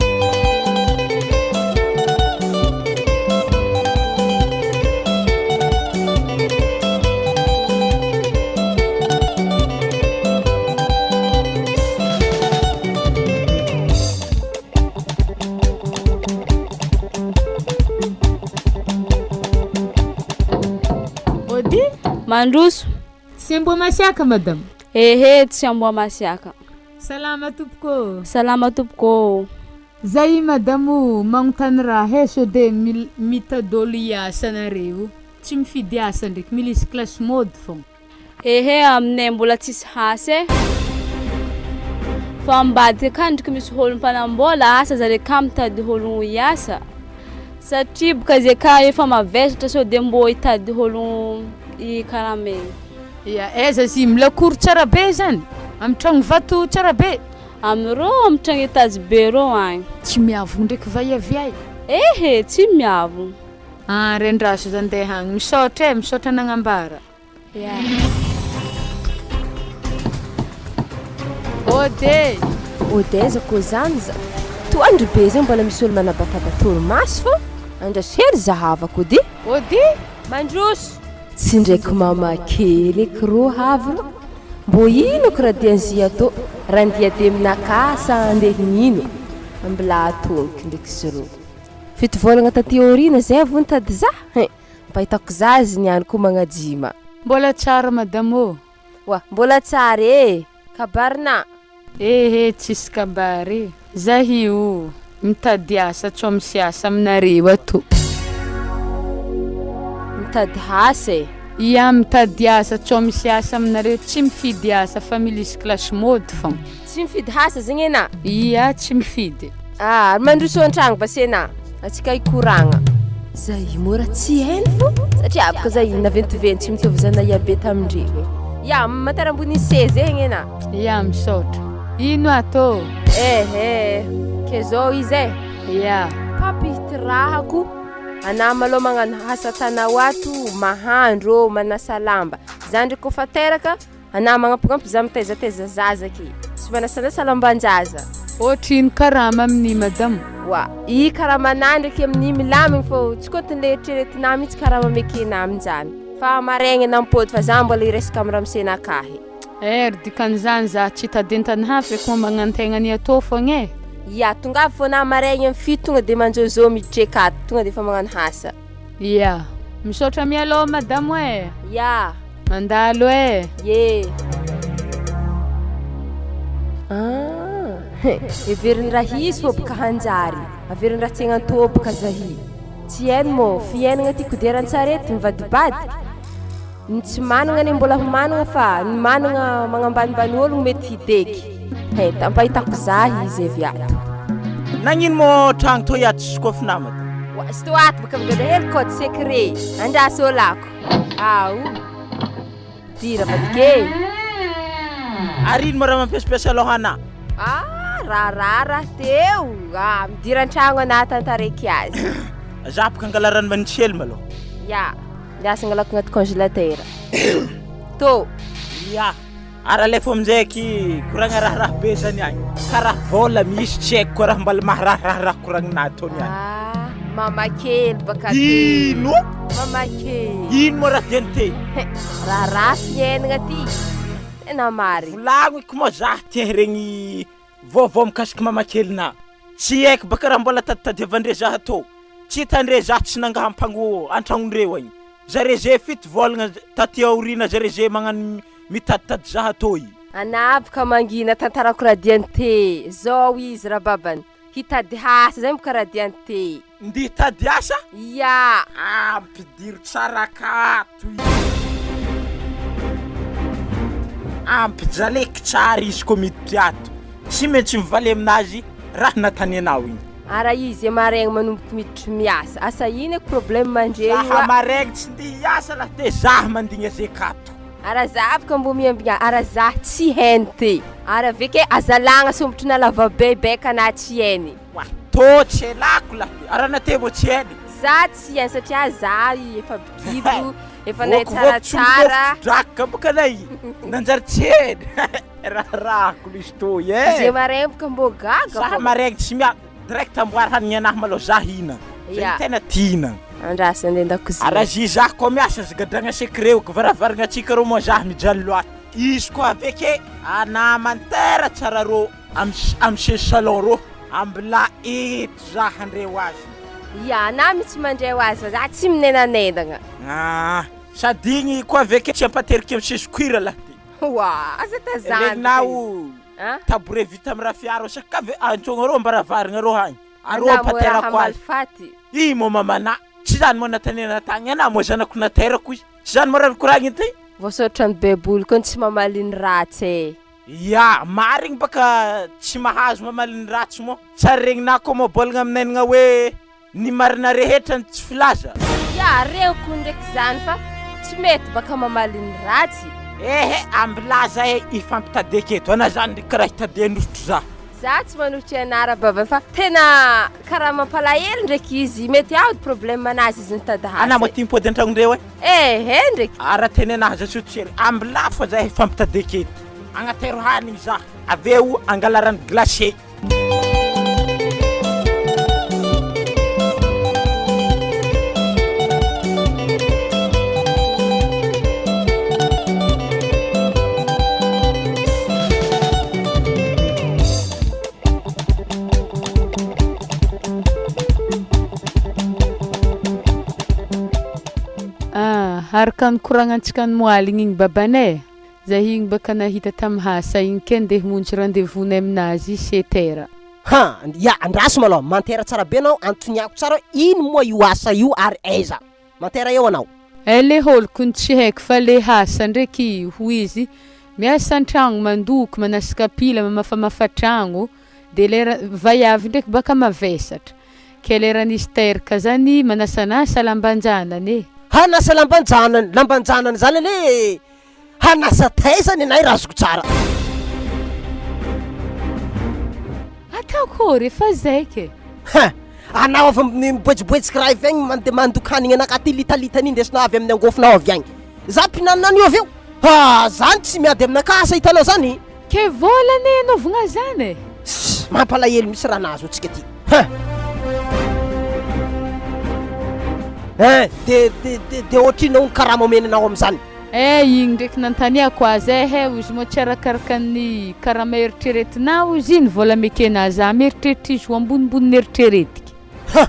Ody? Mandroso. Tsy amboa masiaka madame? Ehe, tsy amboa masiaka. Salama tompoko ô. Salama tompoko ô. Zay madame o, magnontany raha e sao de mil- mitady ôlo hiasa nareo? Tsy mifidy asa ndraiky, milisy classe mode fogna. Ehe, aminay mbola tsisy asa e. Fa ambadika akany ndriky misy ôlo mpanambola asa zare ka mitady ôlo hiasa. Satria boka zay ka efa mavesatra sao de mbô hitady ôlo hikaramegny. Ia, aiza izy io? Lakoro tsara be zany? Amy tragno vato tsara be? Amireo amy tragno etazy be reo agny. Tsy miavogno ndraiky va i avy ay? Ehe, tsy miavogno. Ah, rendraso za andeha agny. Misaotra e, misaotra nagnambara. Ia. Ode! Ode aiza koa zany za? Toandro be zay mbola misy olo manabataba torimaso fô andraso hely zahavako ody. Ody! Mandroso! Tsy ndraiky mama kely eky rô havy rô. Mbô ino ko raha dian'zy atô? Raha ndia deminakà sa andeha hinino? Mbola atoniky ndraiky izy rô. Fito vôlagna taty aoriana zay vao nitady za hein! Mba hitako za izy niany koa magnajima. Mbola tsara madame ô. Oa, mbola tsara e! Kabarina. Ehe tsisy kabary e! Za io mitady asa tsao misy asa aminareo ato. Mitady asa e! Ia mitady asa tsao misy asa aminareo tsy mifidy asa fa milisy classe mode fogna. Tsy mifidy asa zegny enà? Ia tsy mifidy. Ah, ary mandroso an-tragno basy enà, antsika hikoragna. Za io moa raha tsy hainy fô, satria afaka za io naventiventy tsy mitovy za nahiabe tamin-dregny. Ia, matara ambony seza egny enà. Ia, misaotra. Ino atô? Ehe, ke zao izy e. Ia. Mpampitirahako, anà malôha magnano asa tanao ato, mahandro ô, manasa lamba. Za ndraiky kôfa teraka, Anah magnampignampy za mitaizataiza zaza ke sy manasanasa lamban-jaza. Ohatrino karama amin'i madama? Oa, i karamanah ndraiky amin'i milamigny fô tsy kôntiny le eritreretinah mihitsy karama amekenah aminjany. Fa maraigny anah mipôdy fa za mbola hiresaka amy ramosenakahy. Eh ry dikan'izany za tsy hitady entana hafa e koa magnantegna ny atao fogna e. Ia, tongava fô anah maraigny amy fito tonga de manjôzô miditry akato tonga de efa magnano asa. Ia, misaotra mialoha madamo e. Ia. Mandalo e! Ye! Ah! Heveriny raha hisy fô boka hanjary, averiny raha tsy hagnantôbaka zahy. Tsy hainy mô, fiainagna ty kodiaran-tsarety mivadibadiky. Ny tsy managna anie mbola ho managna fa ny managna magnambanimbany ôlogno mety hideky. He, ampahitako zahy izy avy ato. Nagnino mô tragno tô iato tsy kôfinà madama? Oa, tsy tô ato bôka migada hely code secret. Andraso ôlako. Ao. Dira vadike e. Ary ino moa raha mampiasampiasa aloha anà? Ah, raharaha raha teo. Ah, midira an-tragno anà tantaraiky azy. Za boka angala rano manintsy hely malôha. Ya, miasa angalako agnaty congélateur. Tô. Ya, ary alefa aminjay aky koragna raharaha be zany agny. Karaha vôla misy tsy haiko koa raha mbala maharaharaha koragninà tô niany. Ah, mama kely baka teo. Ino? Mama kely. Ino moa raha diany te? Raharaha fiainagna ty. Tena marigny. Volagniko moa za te regny vaovao mikasiky mama kelinà. Tsy haiko baka raha mbola taditadiavandre za tô. Tsy hitandre za tsy nangaha ampango antragnondreo agny. Zare ze fito vôlagna taty aoriana zare ze magnano mitaditady za tô i. Anah boka mangina tantarako radiante zao izy rababany hitady asa zay boka radiante. Ndeha hitady asa? Ia. Ampidiro tsara akato izy. Ampijaleky tsara izy koa miditry ato. Tsy maintsy mivaly aminazy raha natany anao igny. Ara izy e maraigny manomboky miditry miasa. Asa ino eky problème ndreo io Zaha a. maraigny tsy ndeha hiasa lah te zah mandigny azy akato. Ara za afaka mbô miambigna ara za tsy hainy te. Ara aveke azalagna sombotry na lava be beka na tsy hainy. Oa. Tô tsy elako lahy ty, arana te mbô tsy ela. Za tsy ela satria za efa bigido, efa nahay tsaratsara. Draka boka anay, nanjary tsy ela, raharahako lesy tô e. Ze maraigny boka mbô gaga Za maraigny tsy mia, direct amboary hanigny anahy malôha za hihinagna, zay Ya. tegna tiana. Andraso andeha an-dakozia. Ary azy za koa miasa aza gadragna secret io, varavaragna antsika rô moa za mijaly loatra. Izy koa aveke ana mantera tsara rô am am seza salon rô, ambilà eto za handre ho azy. Ya, anah mitsy mandray ho azy fa za tsy minenanenagna. Ah, sady igny koa aveke tsy ampateriky am seza cuir lahy ty. Oa, aza tazaniko Regninao Ah? tabouret vita am rafia rô sa ka ve antsogna rô ambaravaragna rô hagny. Arô Anah moa raha ampaterako azy. mahalifaty. Ih moa mamanà, tsy zany moa natanena tagny, anah moa zanako naterako izy, tsy zany moa raha nikoragniny ty? Voasoratra ny baiboly koa ny tsy mamaly ny ratsy e. Ya, marigny baka tsy mahazo mamaly ny ratsy moa. Tsary regninà koa moa bôlagna aminenagna hoe ny marina rehetra no tsy filaza. Ya, regniko ndraiky zany fa tsy mety baka mamaly ny ratsy. Ehe, ambilaza e, ifampitadiaka eto, anà zany ndraiky karaha hitady hanosotro za. Za tsy manolotra anara baba fa tena karaha mampalahelo ndraiky izy mety ao problème anazy izy nitady Ana asa moa tia mipody an-tragnondreo e. Ehe ndraiky. Ara teny anahy za sotsy ambilà fa za hifampitadiaka eto. Agnatero hanigny za avy eo angala rano glacé. Ah, araka ny koragnantsika ny moaligny igny babanay, zah igny baka nahita tamy asa igny ke ndeha hamonjy rendez-vous-nay aminazy sept heures. Ha! Ya, andraso malôha, mantera tsara be anao, antoniako tsara hoe ino moa io asa io ary aiza? Mantera eo anao. Eh le hôloko ny tsy haiko fa le asa ndraiky hoy izy miasa an-tragno mandoko, manasa kapila, mamafamafa tragno, de lera vaiavy ndraiky baka mavesatra, ke lera nisy teraka zany manasanasa lamban-janany e. Hanasa lamban-janany, lamban-janany zany anie Hanasa taiza nenay raha azoko tsara. Ataoko ô refa zay ke. Hein! Anao avy amin'ny miboejiboejiky raha avy agny mande mandoka hanigny anakahy ty litalitany indesinao avy amin'ny angôfonao avy agny. Za mpinanina an'io avy eo. Ha! Zany tsy miady aminakahy asa hitanao zany. Ke vôla anie anaovagna zany e! Sss! Mampalahelo mihitsy raha nahazo antsika ty. Hein! Hein! De de de de ohatrinona hono karama omeny anao amin'izany? Eh igny ndraiky nantaniako azy eh he ozy moa tsy arakaraka ny karama eritreretinao ozy iny vôla mekena za mieritreritra izy ho ambonimbony ny eritreretiko. Ha!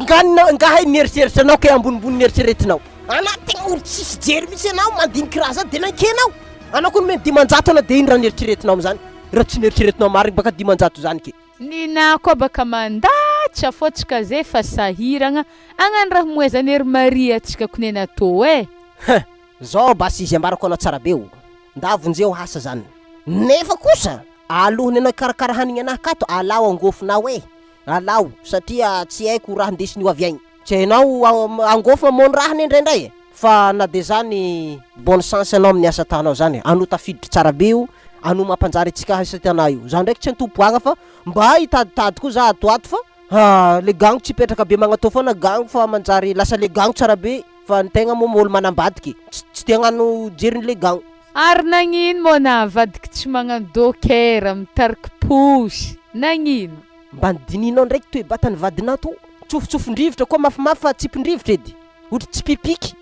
Nga nga hay mieritreritra anao kay ambonimbony ny eritreretinao. Anà tegna olo tsisy jery mihitsy anao mandiniky raha zany de nankenao. Anao koa nomeny 500 anao de ino raha nieritreretinao amizany? Raha tsy nieritreretinao marigny baka 500 zany ke. Ninà koa baka mandatsa fô tsika zay fa sahiragna agnano raha moezan'i ery Maria tsika ko nena tô eh. Hein! Zao basy izy ambarako anao tsara be o! Nda vonjeo asa zany. Nefa kosa alohany anao hikarakara hanigny anahy kato alao angôfonao eh! Alao satria tsy haiko raha ndesin'io avy agny. Tsy hainao angôfo mamono raha anie indraindray e! Fa na de zany bonne chance anao amin'ny asa ataonao zany e! Anao tafiditra tsara be io, anao mampanjary antsika isatana io. Za ndraiky tsy antompoagna fa mba hitaditady koa za ato ato fa ah le gango tsy hipetraka be magnatô foana gango fa manjary lasa le gango tsara be fa ny tegna moa olo manambadiky tsy tsy te hagnano jerin'le gango. Ary nagnino moa navadiky tsy magnano docker mitariky posy? Nagnino? Mba nidinihinao ndraiky toe-batan'ny vadinao to? Tsofotsofon-drivotra koa mafimafy fa tsipin-drivotra edy. Ohatry tsipipiky.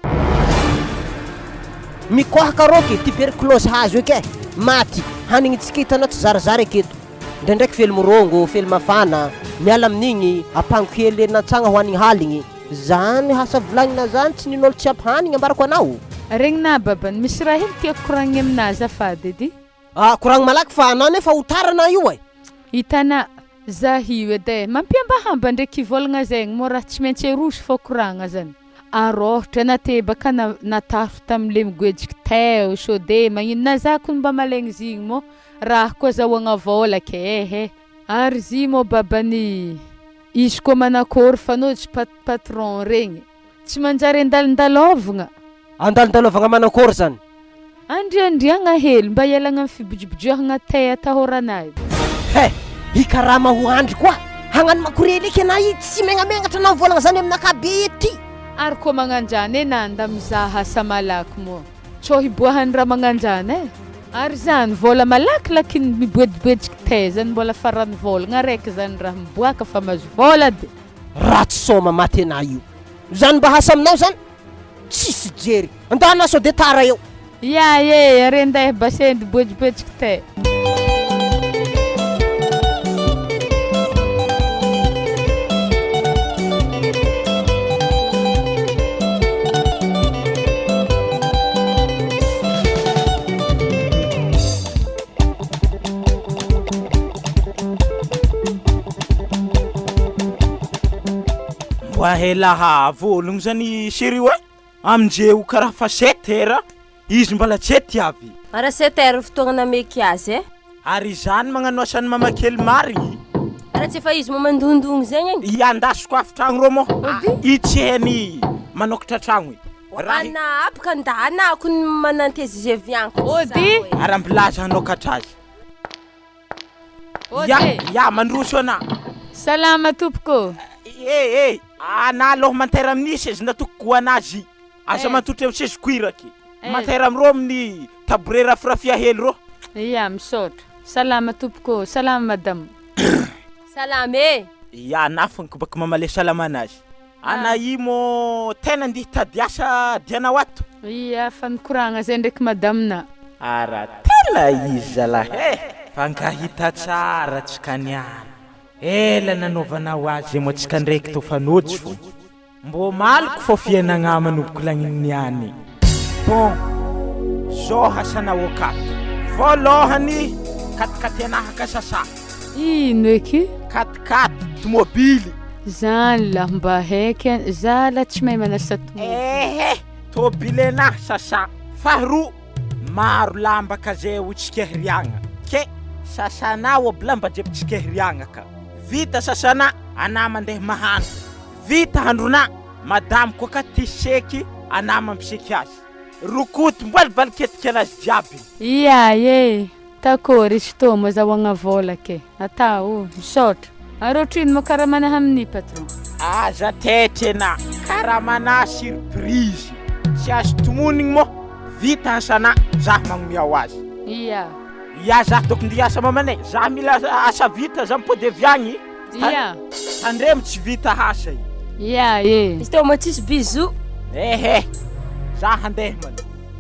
Mikohaka roky, tuberculose hazo eky e! Maty. Hanigny tsika hitanao tsy zarizary aketo. Ndraindraiky fely morongo, fely mafana, miala amin'igny, apango kely nantsagna hoanigny haligny. Zany asa volagnina zany tsy nin'olo tsy ampy hanigny ambarako anao. Regninà babany, misy raha hely tiako koragniny aminà azafady edy. Ah, koragno malaky fa anao nefa ho tara anao io e! Hitanà, zah io edy e, mampiambahamba ndraiky vôlagna zegny mô raha tsy maintsy aroso fô koragna zany. Arôhatra na tebaka na natafo tamle migoejiky teo sôde magnino na zah kony mba malaigny zigny mô raha koa azahoagna vôla ke ehe. Ary zy mô babany izy koa manakôry fanôjy pat-patron regny Tsy manjary andalondalôvagna. Andalondalôvagna manakôry zany? Andriandriagna hely mba hialagna amin'ny fibojobojoahagna tay atahôranay. He! Hikarama ho andry koa! Hagnano makorely eky anah i, tsy megnamenatra anah mivolagna zany aminakahy be ety. Ary koa magnanjany e nanda mizaha asa malaky moa tsô hiboahan'ny raha magnanjany e! Ary zany vôla malakilaky ny miboediboediky taiza ny mbola farany vôlagna araiky zany raha miboaka fa mahazo vôla de. Ratsy sôma maty anah io. Zany mba asa aminao zany tsisy jery. Andana sao de tara eo. Ya e, are ndeha basendy boejiboejiky te. Mba elaha vôlogno zany chérie oe, amindreo karaha fa sept heures izy mbola tsy ety avy. Ara sept heures fotoagna nameky azy e. Ary izany magnano asan'ny mama kely marigny. Ara tsy efa izy moa mandondogno zegny e. I andasiko avy tragno rô moa, i tsy hainy manokatra tragno i. Raha i. Ana aby ka ndana ako ny manantezy ze vianiko tsy Ody. zaho e. Ary ambilaza hanokatra azy. Ya, ya, mandroso ana. Salama tompoko. Eh, eh, ana aloha mantera amin'ny seza natokoko ho anazy. Aza matotra eo seza koiraky. Mantera amrô amin'ny tabouret rafirafia hely rô. Ya, misaotra. Salama tompoko, salama madame. Salama e. Ya, ana fônko baka mamale salama anazy. Ana i mô tena andeha hitady asa dianao ato? Ia, fa nikoragna zay ndraiky madame na. Ara tena izy zalahy eh! Fa nga hita tsara tsika niany. Ela nanaovanao azy moa tsika ndraiky tô fa nôjy fô. Mbô maliko fô fiainagna manomboko lagniny niany. Bon, zao hasanao akato. Voalohany, katikaty anahaka sasa. Ino eky? Katikaty, tomobily. Zany lah mba haiky an, za lah tsy mahay manasa tomobily. Ehe, tobile anah sasa. Faharoa, maro lamba ka zay ho tsikehiriagna. Ke, sasanao aby lamba jiaby tsikehiriagna ka. Vita sasana, anah mandeha mahandro. Vita handronà, madamo koa ka ty seky anah mampiseky azy. Rokoto mbola baliketika anazy jiaby. Ia e! Takôry izy tô moa zahoagna vôla ke! Atao, misaotra. Ary otrino moa karamana amin'ny patron? Aza taitra enà, karamana surprise, tsy azo tomonigny moa, vita asanà, zah magnomia ho azy. Ia. Ia zah tokony ndeha hiasa mamanay, zah mila asa vita zah mipody avy agny. Ia. Tandremo tsy vita asa io. Ia e. Izy teo moa tsisy bisous. Ehe, za handeha man.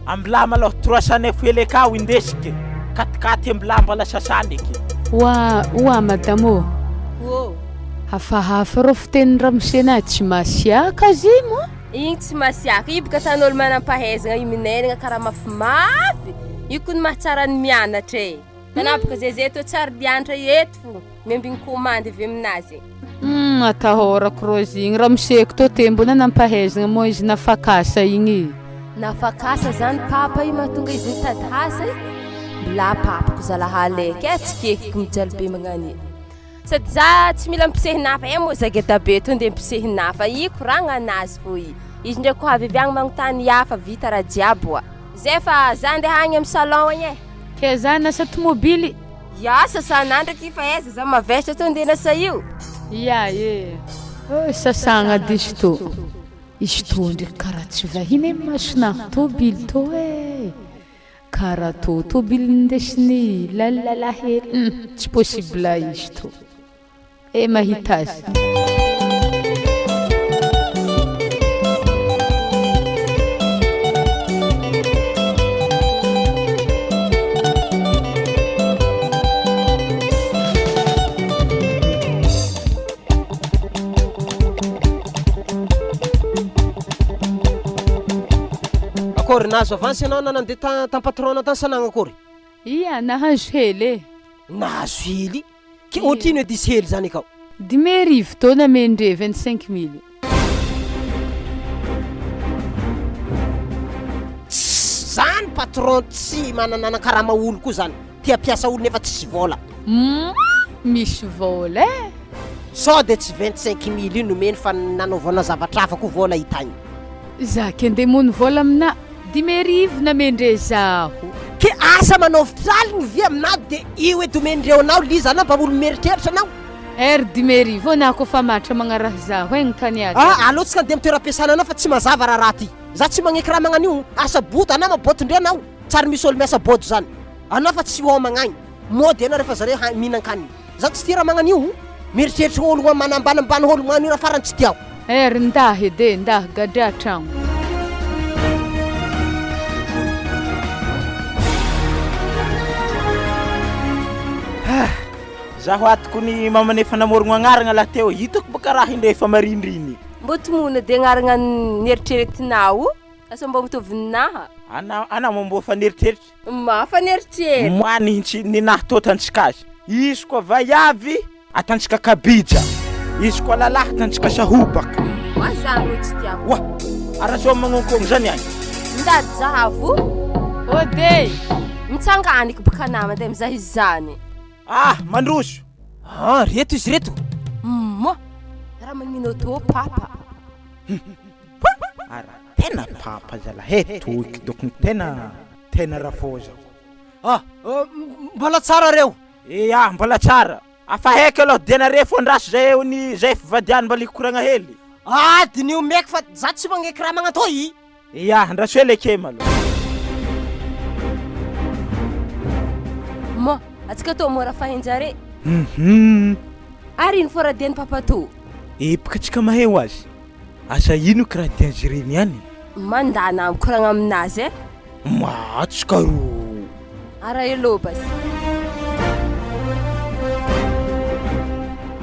Ambilà malôha 309 hely akao indesiko e. Katikaty ambilà mbala sasany eky. Oa oa madame ô. Ô. Hafahafa rô fitenin'i ramose na tsy masiaka azy moa. Igny tsy masiaka, io boka atan'olo manam-pahaizagna io minenagna karaha mafimafy, io kony mahatsara ny mianatra e. Nanapaka zay zay toa tsary liantra eto fo miambigny commande avy aminazy. Humm atahorako rô izy igny ramoseko tô te mbô nanampahaizagna moa izy nafakasa igny e. Nafakasa zany papa io mahatonga izy nitady asa e, mbla papako zalahy aleky e tsy kekiko mijaly be magnano io. Sady za tsy mila mpisehinafa e moa za geda be to nde mpisehinafa i koragna anazy fo i. Izy ndreky ko avy avy agny magnontany hafa vita raha jiaby oa. Zay fa za ndeha agny amy salon agny e. Ke za nasa tomobily. Ya sasana ndraiky fa aiza za mavesatra to ndeha nasa io. Ya e. Oh sasagna diso to. Izy to ndraiky karaha tsy vahiny amy masonah tobily to e. Karaha to tobily nindesiny lalilalahy hely hum tsy possible izy to. E mahita azy. Akôry nahazo avance ianao na nandeha ta- tam patron-nao tany sa nagnankôry? Ia, nahazo hely e. Nahazo hely? Ke ohatrino edy isy hely zany akao? 50 tô namendre 25 mille. Tss zany patron tsy manana karama olo koa zany, tia mpiasa olo nefa tsisy vôla. Humm misy vôla eh! Sao de tsy 25 mille io nomeny fa nanaovana zavatra hafa koa vôla hitagny. Za kende mono vôla aminà 50 namendre zaho. Ke asa manao fitraligny ve aminà de io edy omendreo anao liza anao mba olo mieritreritra anao. R 5000 anah koa fa matra magnaraha zaho e gnontany azy. Ah aleo tsika andeha am toeram-piasana anao fa tsy mazava raharaha ty. Za tsy magneky raha magnan'io. Asa bodo anah ma bôty ndre anao. Tsary misy olo miasa bôdy zany. Anah fa tsy homagna agny. Mody anah refa zare ha mihinan-kanigny. Za tsy tia raha magnan'io. Mieritreritra olo manambanimbany olo magnan'io raha farany tsy tiako. R ndah edy e, ndah gadra tragno. Zaho ato kony mamany efa namorogno agnaragna lahy teo, hitako baka raha indre efa marindriny. Mbô tomona de agnaragna nieritreretinao, asa mbô mitovy ninaha. Ana ana moa mbô fa nieritreritra. Ma fa nieritreritra. Moa nihintsy ninaha tô tantsika azy. Izy koa vaiavy atantsika kabija, izy koa lalahy atantsika sahobaka. Moa zany rô tsy tiako. Oa! Ara zao magnonkogno zany agny. Mitady zahavo. Ode! Mitsanganiky baka anah mandeha mizaha izany. Ah! Mandroso! Ah! Reto izy reto! Moa! Raha magnino tô papa. Ara tena papa zalahy e, tohiky dôkony tena tena rafozako. Ah! Mbola tsara reo! Ia, mbola tsara. Afa haiko aloha dia nareo fô andraso zay eo ny zay fivadiany mbola hikoragna hely. Ah! Diniho meky fa za tsy magneky raha magnatô i. Ia, andraso hely eke malôha. Moa, atsika tô mora fahenjare. Hum. Ary ino fô raha dian'i papa tô? Epoka tsika mahay ho azy. Asa ino kiraha dian'izy ireny ihany? Mandana mikoragna aminazy eh. Maty ka ro. Ara hello basy.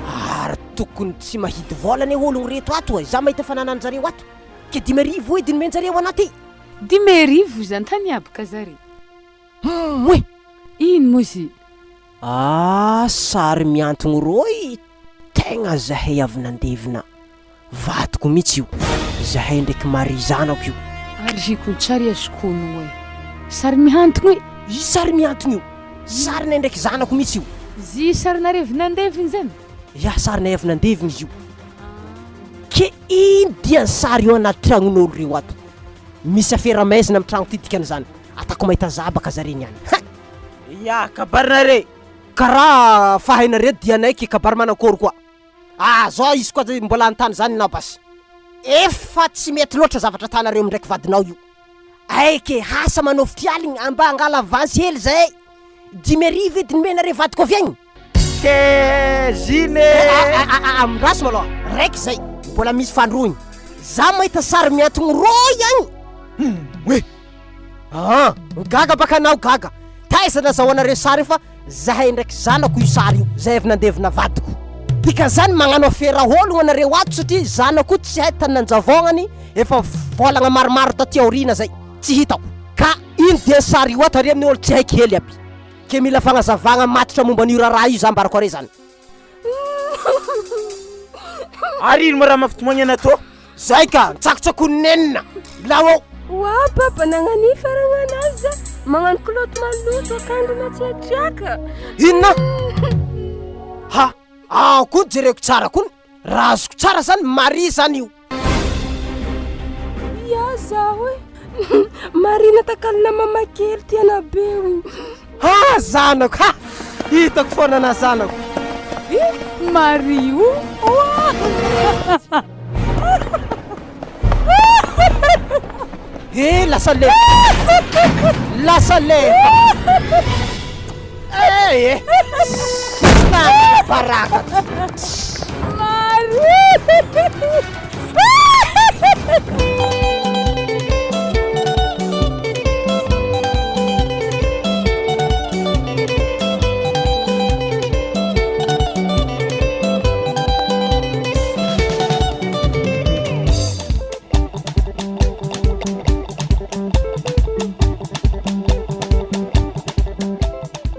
Ary tokony tsy mahidy vôla anie ologno reto ato e, za mahita fanananjareo ato, ke 5000 edy nomenjareo anah ty. 5000 zany tany aby ka zare. Humm oe! Ino moa izy? Ah sary mihantogno rôy tegna zahay avy nandevina vadiko mitsy io, zahay ndraiky Marie zanako io. Ary izy kony tsary azoko onogno e! Sary mihantogno e! Io sary mihantogno io, sarinay ndraiky zanako mitsy io. Izy sarinareo avy nandevina zany? Ya sarinay avy nandevina izy io. Ke ino dia ny sary io anaty tragnon'olo reo ato? Misy afera maizina am tragno ty dikan'izany. Atako mahita zabaka zare niany. Ha! Ya, kabarinare! Karaha fa hainareo dianay ke kabary manakôry koa. Ah zao izy koa mbola anontany zany enao basy. Efa tsy mety loatra zavatra atanareo mindraiky vadinao io. Ay ke asa manao fialigny mba angala avance hely zahay. 5000 edy nomenareo vadiko avy agny. Kezine! Amindraso malôha, raiky zay, mbola misy fandroigny. Za mahita sary mihantogno rôy agny. Hum, oe! Aa! Gaga baka anao gaga. Taiza nazahoanareo sary io fa zahay ndraiky zanako io sary io, zay avy nandevina vadiko. Dikan'izany magnano afera ologno anareo ato satria zanako io tsy hay tany nanjavôgnany efa vôlagna maromaro taty aoriana zay, tsy hitako. Ka ino dia sary io ato ary amin'ny olo tsy haiko hely aby. Ke mila fagnazavagna matotra momba an'io raharaha io za ambarako are zany. Ary ino ma raha mafitomagny anah tô? Zay ka, nitsakotsakoan'i nenina. Milao. Oa papa nagnano faragnanazy za magnano kilaoty maloto akanjo matsiatriaka. Inona? Ha! Ao koa jereko tsara koa, raha azoko tsara zany Marie zany io. Ya zaho e! Marie natakalona mama kely tiana be o. Ha zanako ha! Hitako foana na zanako. Ih Marie o! Eh lasa le lasa le eh eh baraka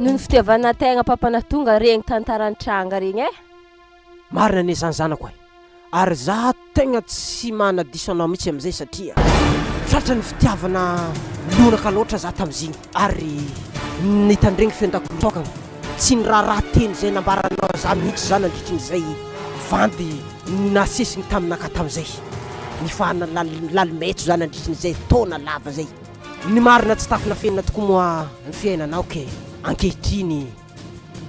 Noho ny fitiavana tegna mpampanatonga regny tantara nitranga regny eh. Marina anie zany zanako e! Ary za tegna tsy manadiso anao mihitsy amizay satria tratran'ny fitiavana lonaka loatra za tamizigny ary nitandregny feon-dakolosy tokagna tsy niraharaha teny zay nambaranao za mihitsy za nandritrin'izay vandy nasesiny taminaka tamizay nifahana lalimetso za nandritrin'izay taona lava zay. Ny marina tsy takona afenina tokoa moa ny fiainanao ke ankehitriny.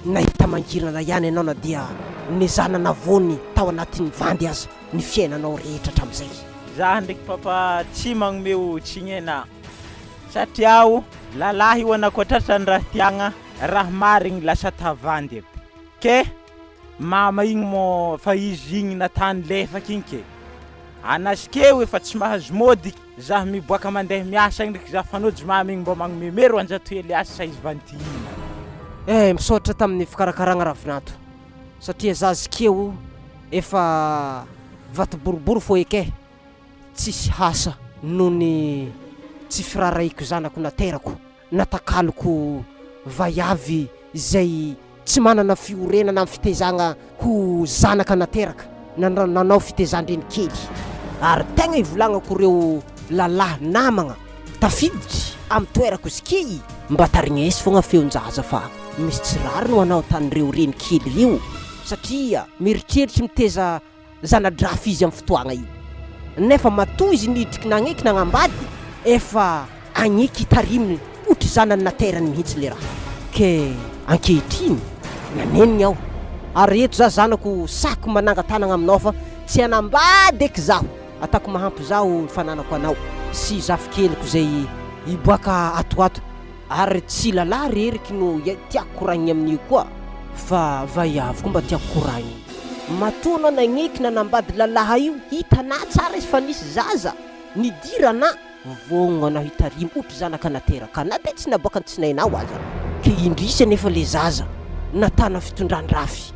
Nahita mangirana ihany ianao na dia. Nezahana navoany tao anatin'ny vandy aza ny fiainanao rehetra hatramin'izay. Za ndraiky papa tsy magnomeo tsigny anah satria aho lalahy io anah koa tratran'ny raha tiagna raha marigny lasa tavandy aby ke mama igny mô fa izy igny natany lefaka igny ke anasikeo efa tsy mahazo môdy Zah miboaka mandeha miasa agny ndraiky zah fanojo mamy igny mbô magnomeme 200 hely asa izy vanty iny. Eh misaotra tamin'ny fikarakaragna Ravinanto satria za zikeo efa vato boribory fô eke tsisy hasa noho ny tsy firarahiko zanako naterako. Natakaloko vaiavy izay tsy manana fiorenana amin'ny fitaizagna ho zanaka nateraka, nanao fitaizan-dreny kely. Ary tegna ivolagnako ireo lalahy namagna tafiditry amin'ny toerako ziky, mba tarignesy fogna feon-jaza fa misy tsy rariny ho anao tan'ireo reny kely ireo satria mieritreritsy miteza zana-drafy izy amin'ny fotoagna io. Nefa matoa izy nidriky nagneky nagnambady, efa agneky hitariminy hotry zanany naterany mihitsy le raha. Ke ankehitriny, nanenigny aho, ary eto za zanako sako mananga-tanagna aminao fa tsy hanambady eky zaho, atako mahampy zaho ny fananako anao sy zafikeliko zay hiboaka ato ho ato. Ary tsy lalahy reriky no tiako koragniny amin'io koa fa vaiavy koa mba tiako koragniny. Matoa anao nagneky nanambady lalahy io hitanà tsara izy fa nisy zaza nidirana vogno anao hitarimo otry zanaka nateraka na de tsy naboaka ny tsinainao aza ke indrisy anefa le zaza natana fitondran-drafy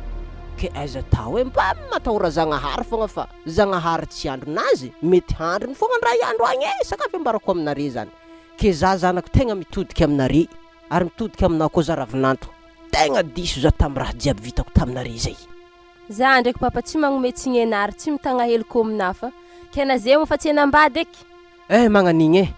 ke aiza tao e mba matahora Zagnahary fogna fa Zagnahary tsy andronazy mety handriny fogna ndray andro agny e sakafy ambarako aminare zany Ke za zanako tegna mitodika aminare ary mitodika aminao koa za ravinanto tegna diso za tam raha jiaby vitako taminare zay. Za ndraiky papa tsy magnome tsigny anah ary tsy mitagna heloko aminah fa ke na ze moa fa tsy hanambady eky. Eh magnanigny eh.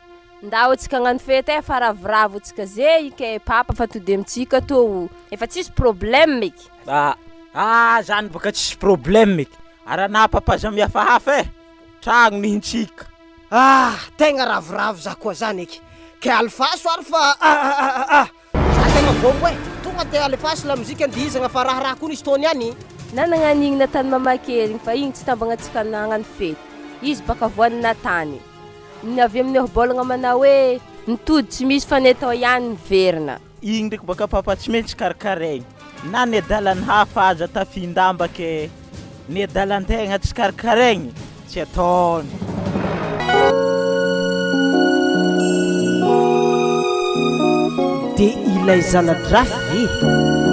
Ndao tsika hagnano fety eh fa ravoravo tsika ze ke papa fa tody amitsika tô o efa tsisy problème eky. Ah ah zany boka tsisy problème eky ary anah papa aza mihafahafa eh tragno nihintsika. Ah! Tegna ravoravo za koa zany eky. Ke alefaso ary fa ah! Za tegna vôngo e! Tonga de alefaso lamozika andihizagna fa raharaha koa nisy tô niany. Nanagna an'igny natany mamakely igny fa igny tsy tambagnantsika nagnano fety. Izy baka voany natany. Ny avy amin'ny ohabolagna manao hoe ny tody tsy misy fa ny atao ihany miverina. Igny ndraiky baka papa tsy maintsy karakaraigny na ny adalan'ny hafa aza tafin-damba ke ny adalan-tegna tsy karakaraigny tsy ataony. Dia ilay zana-drafy ve?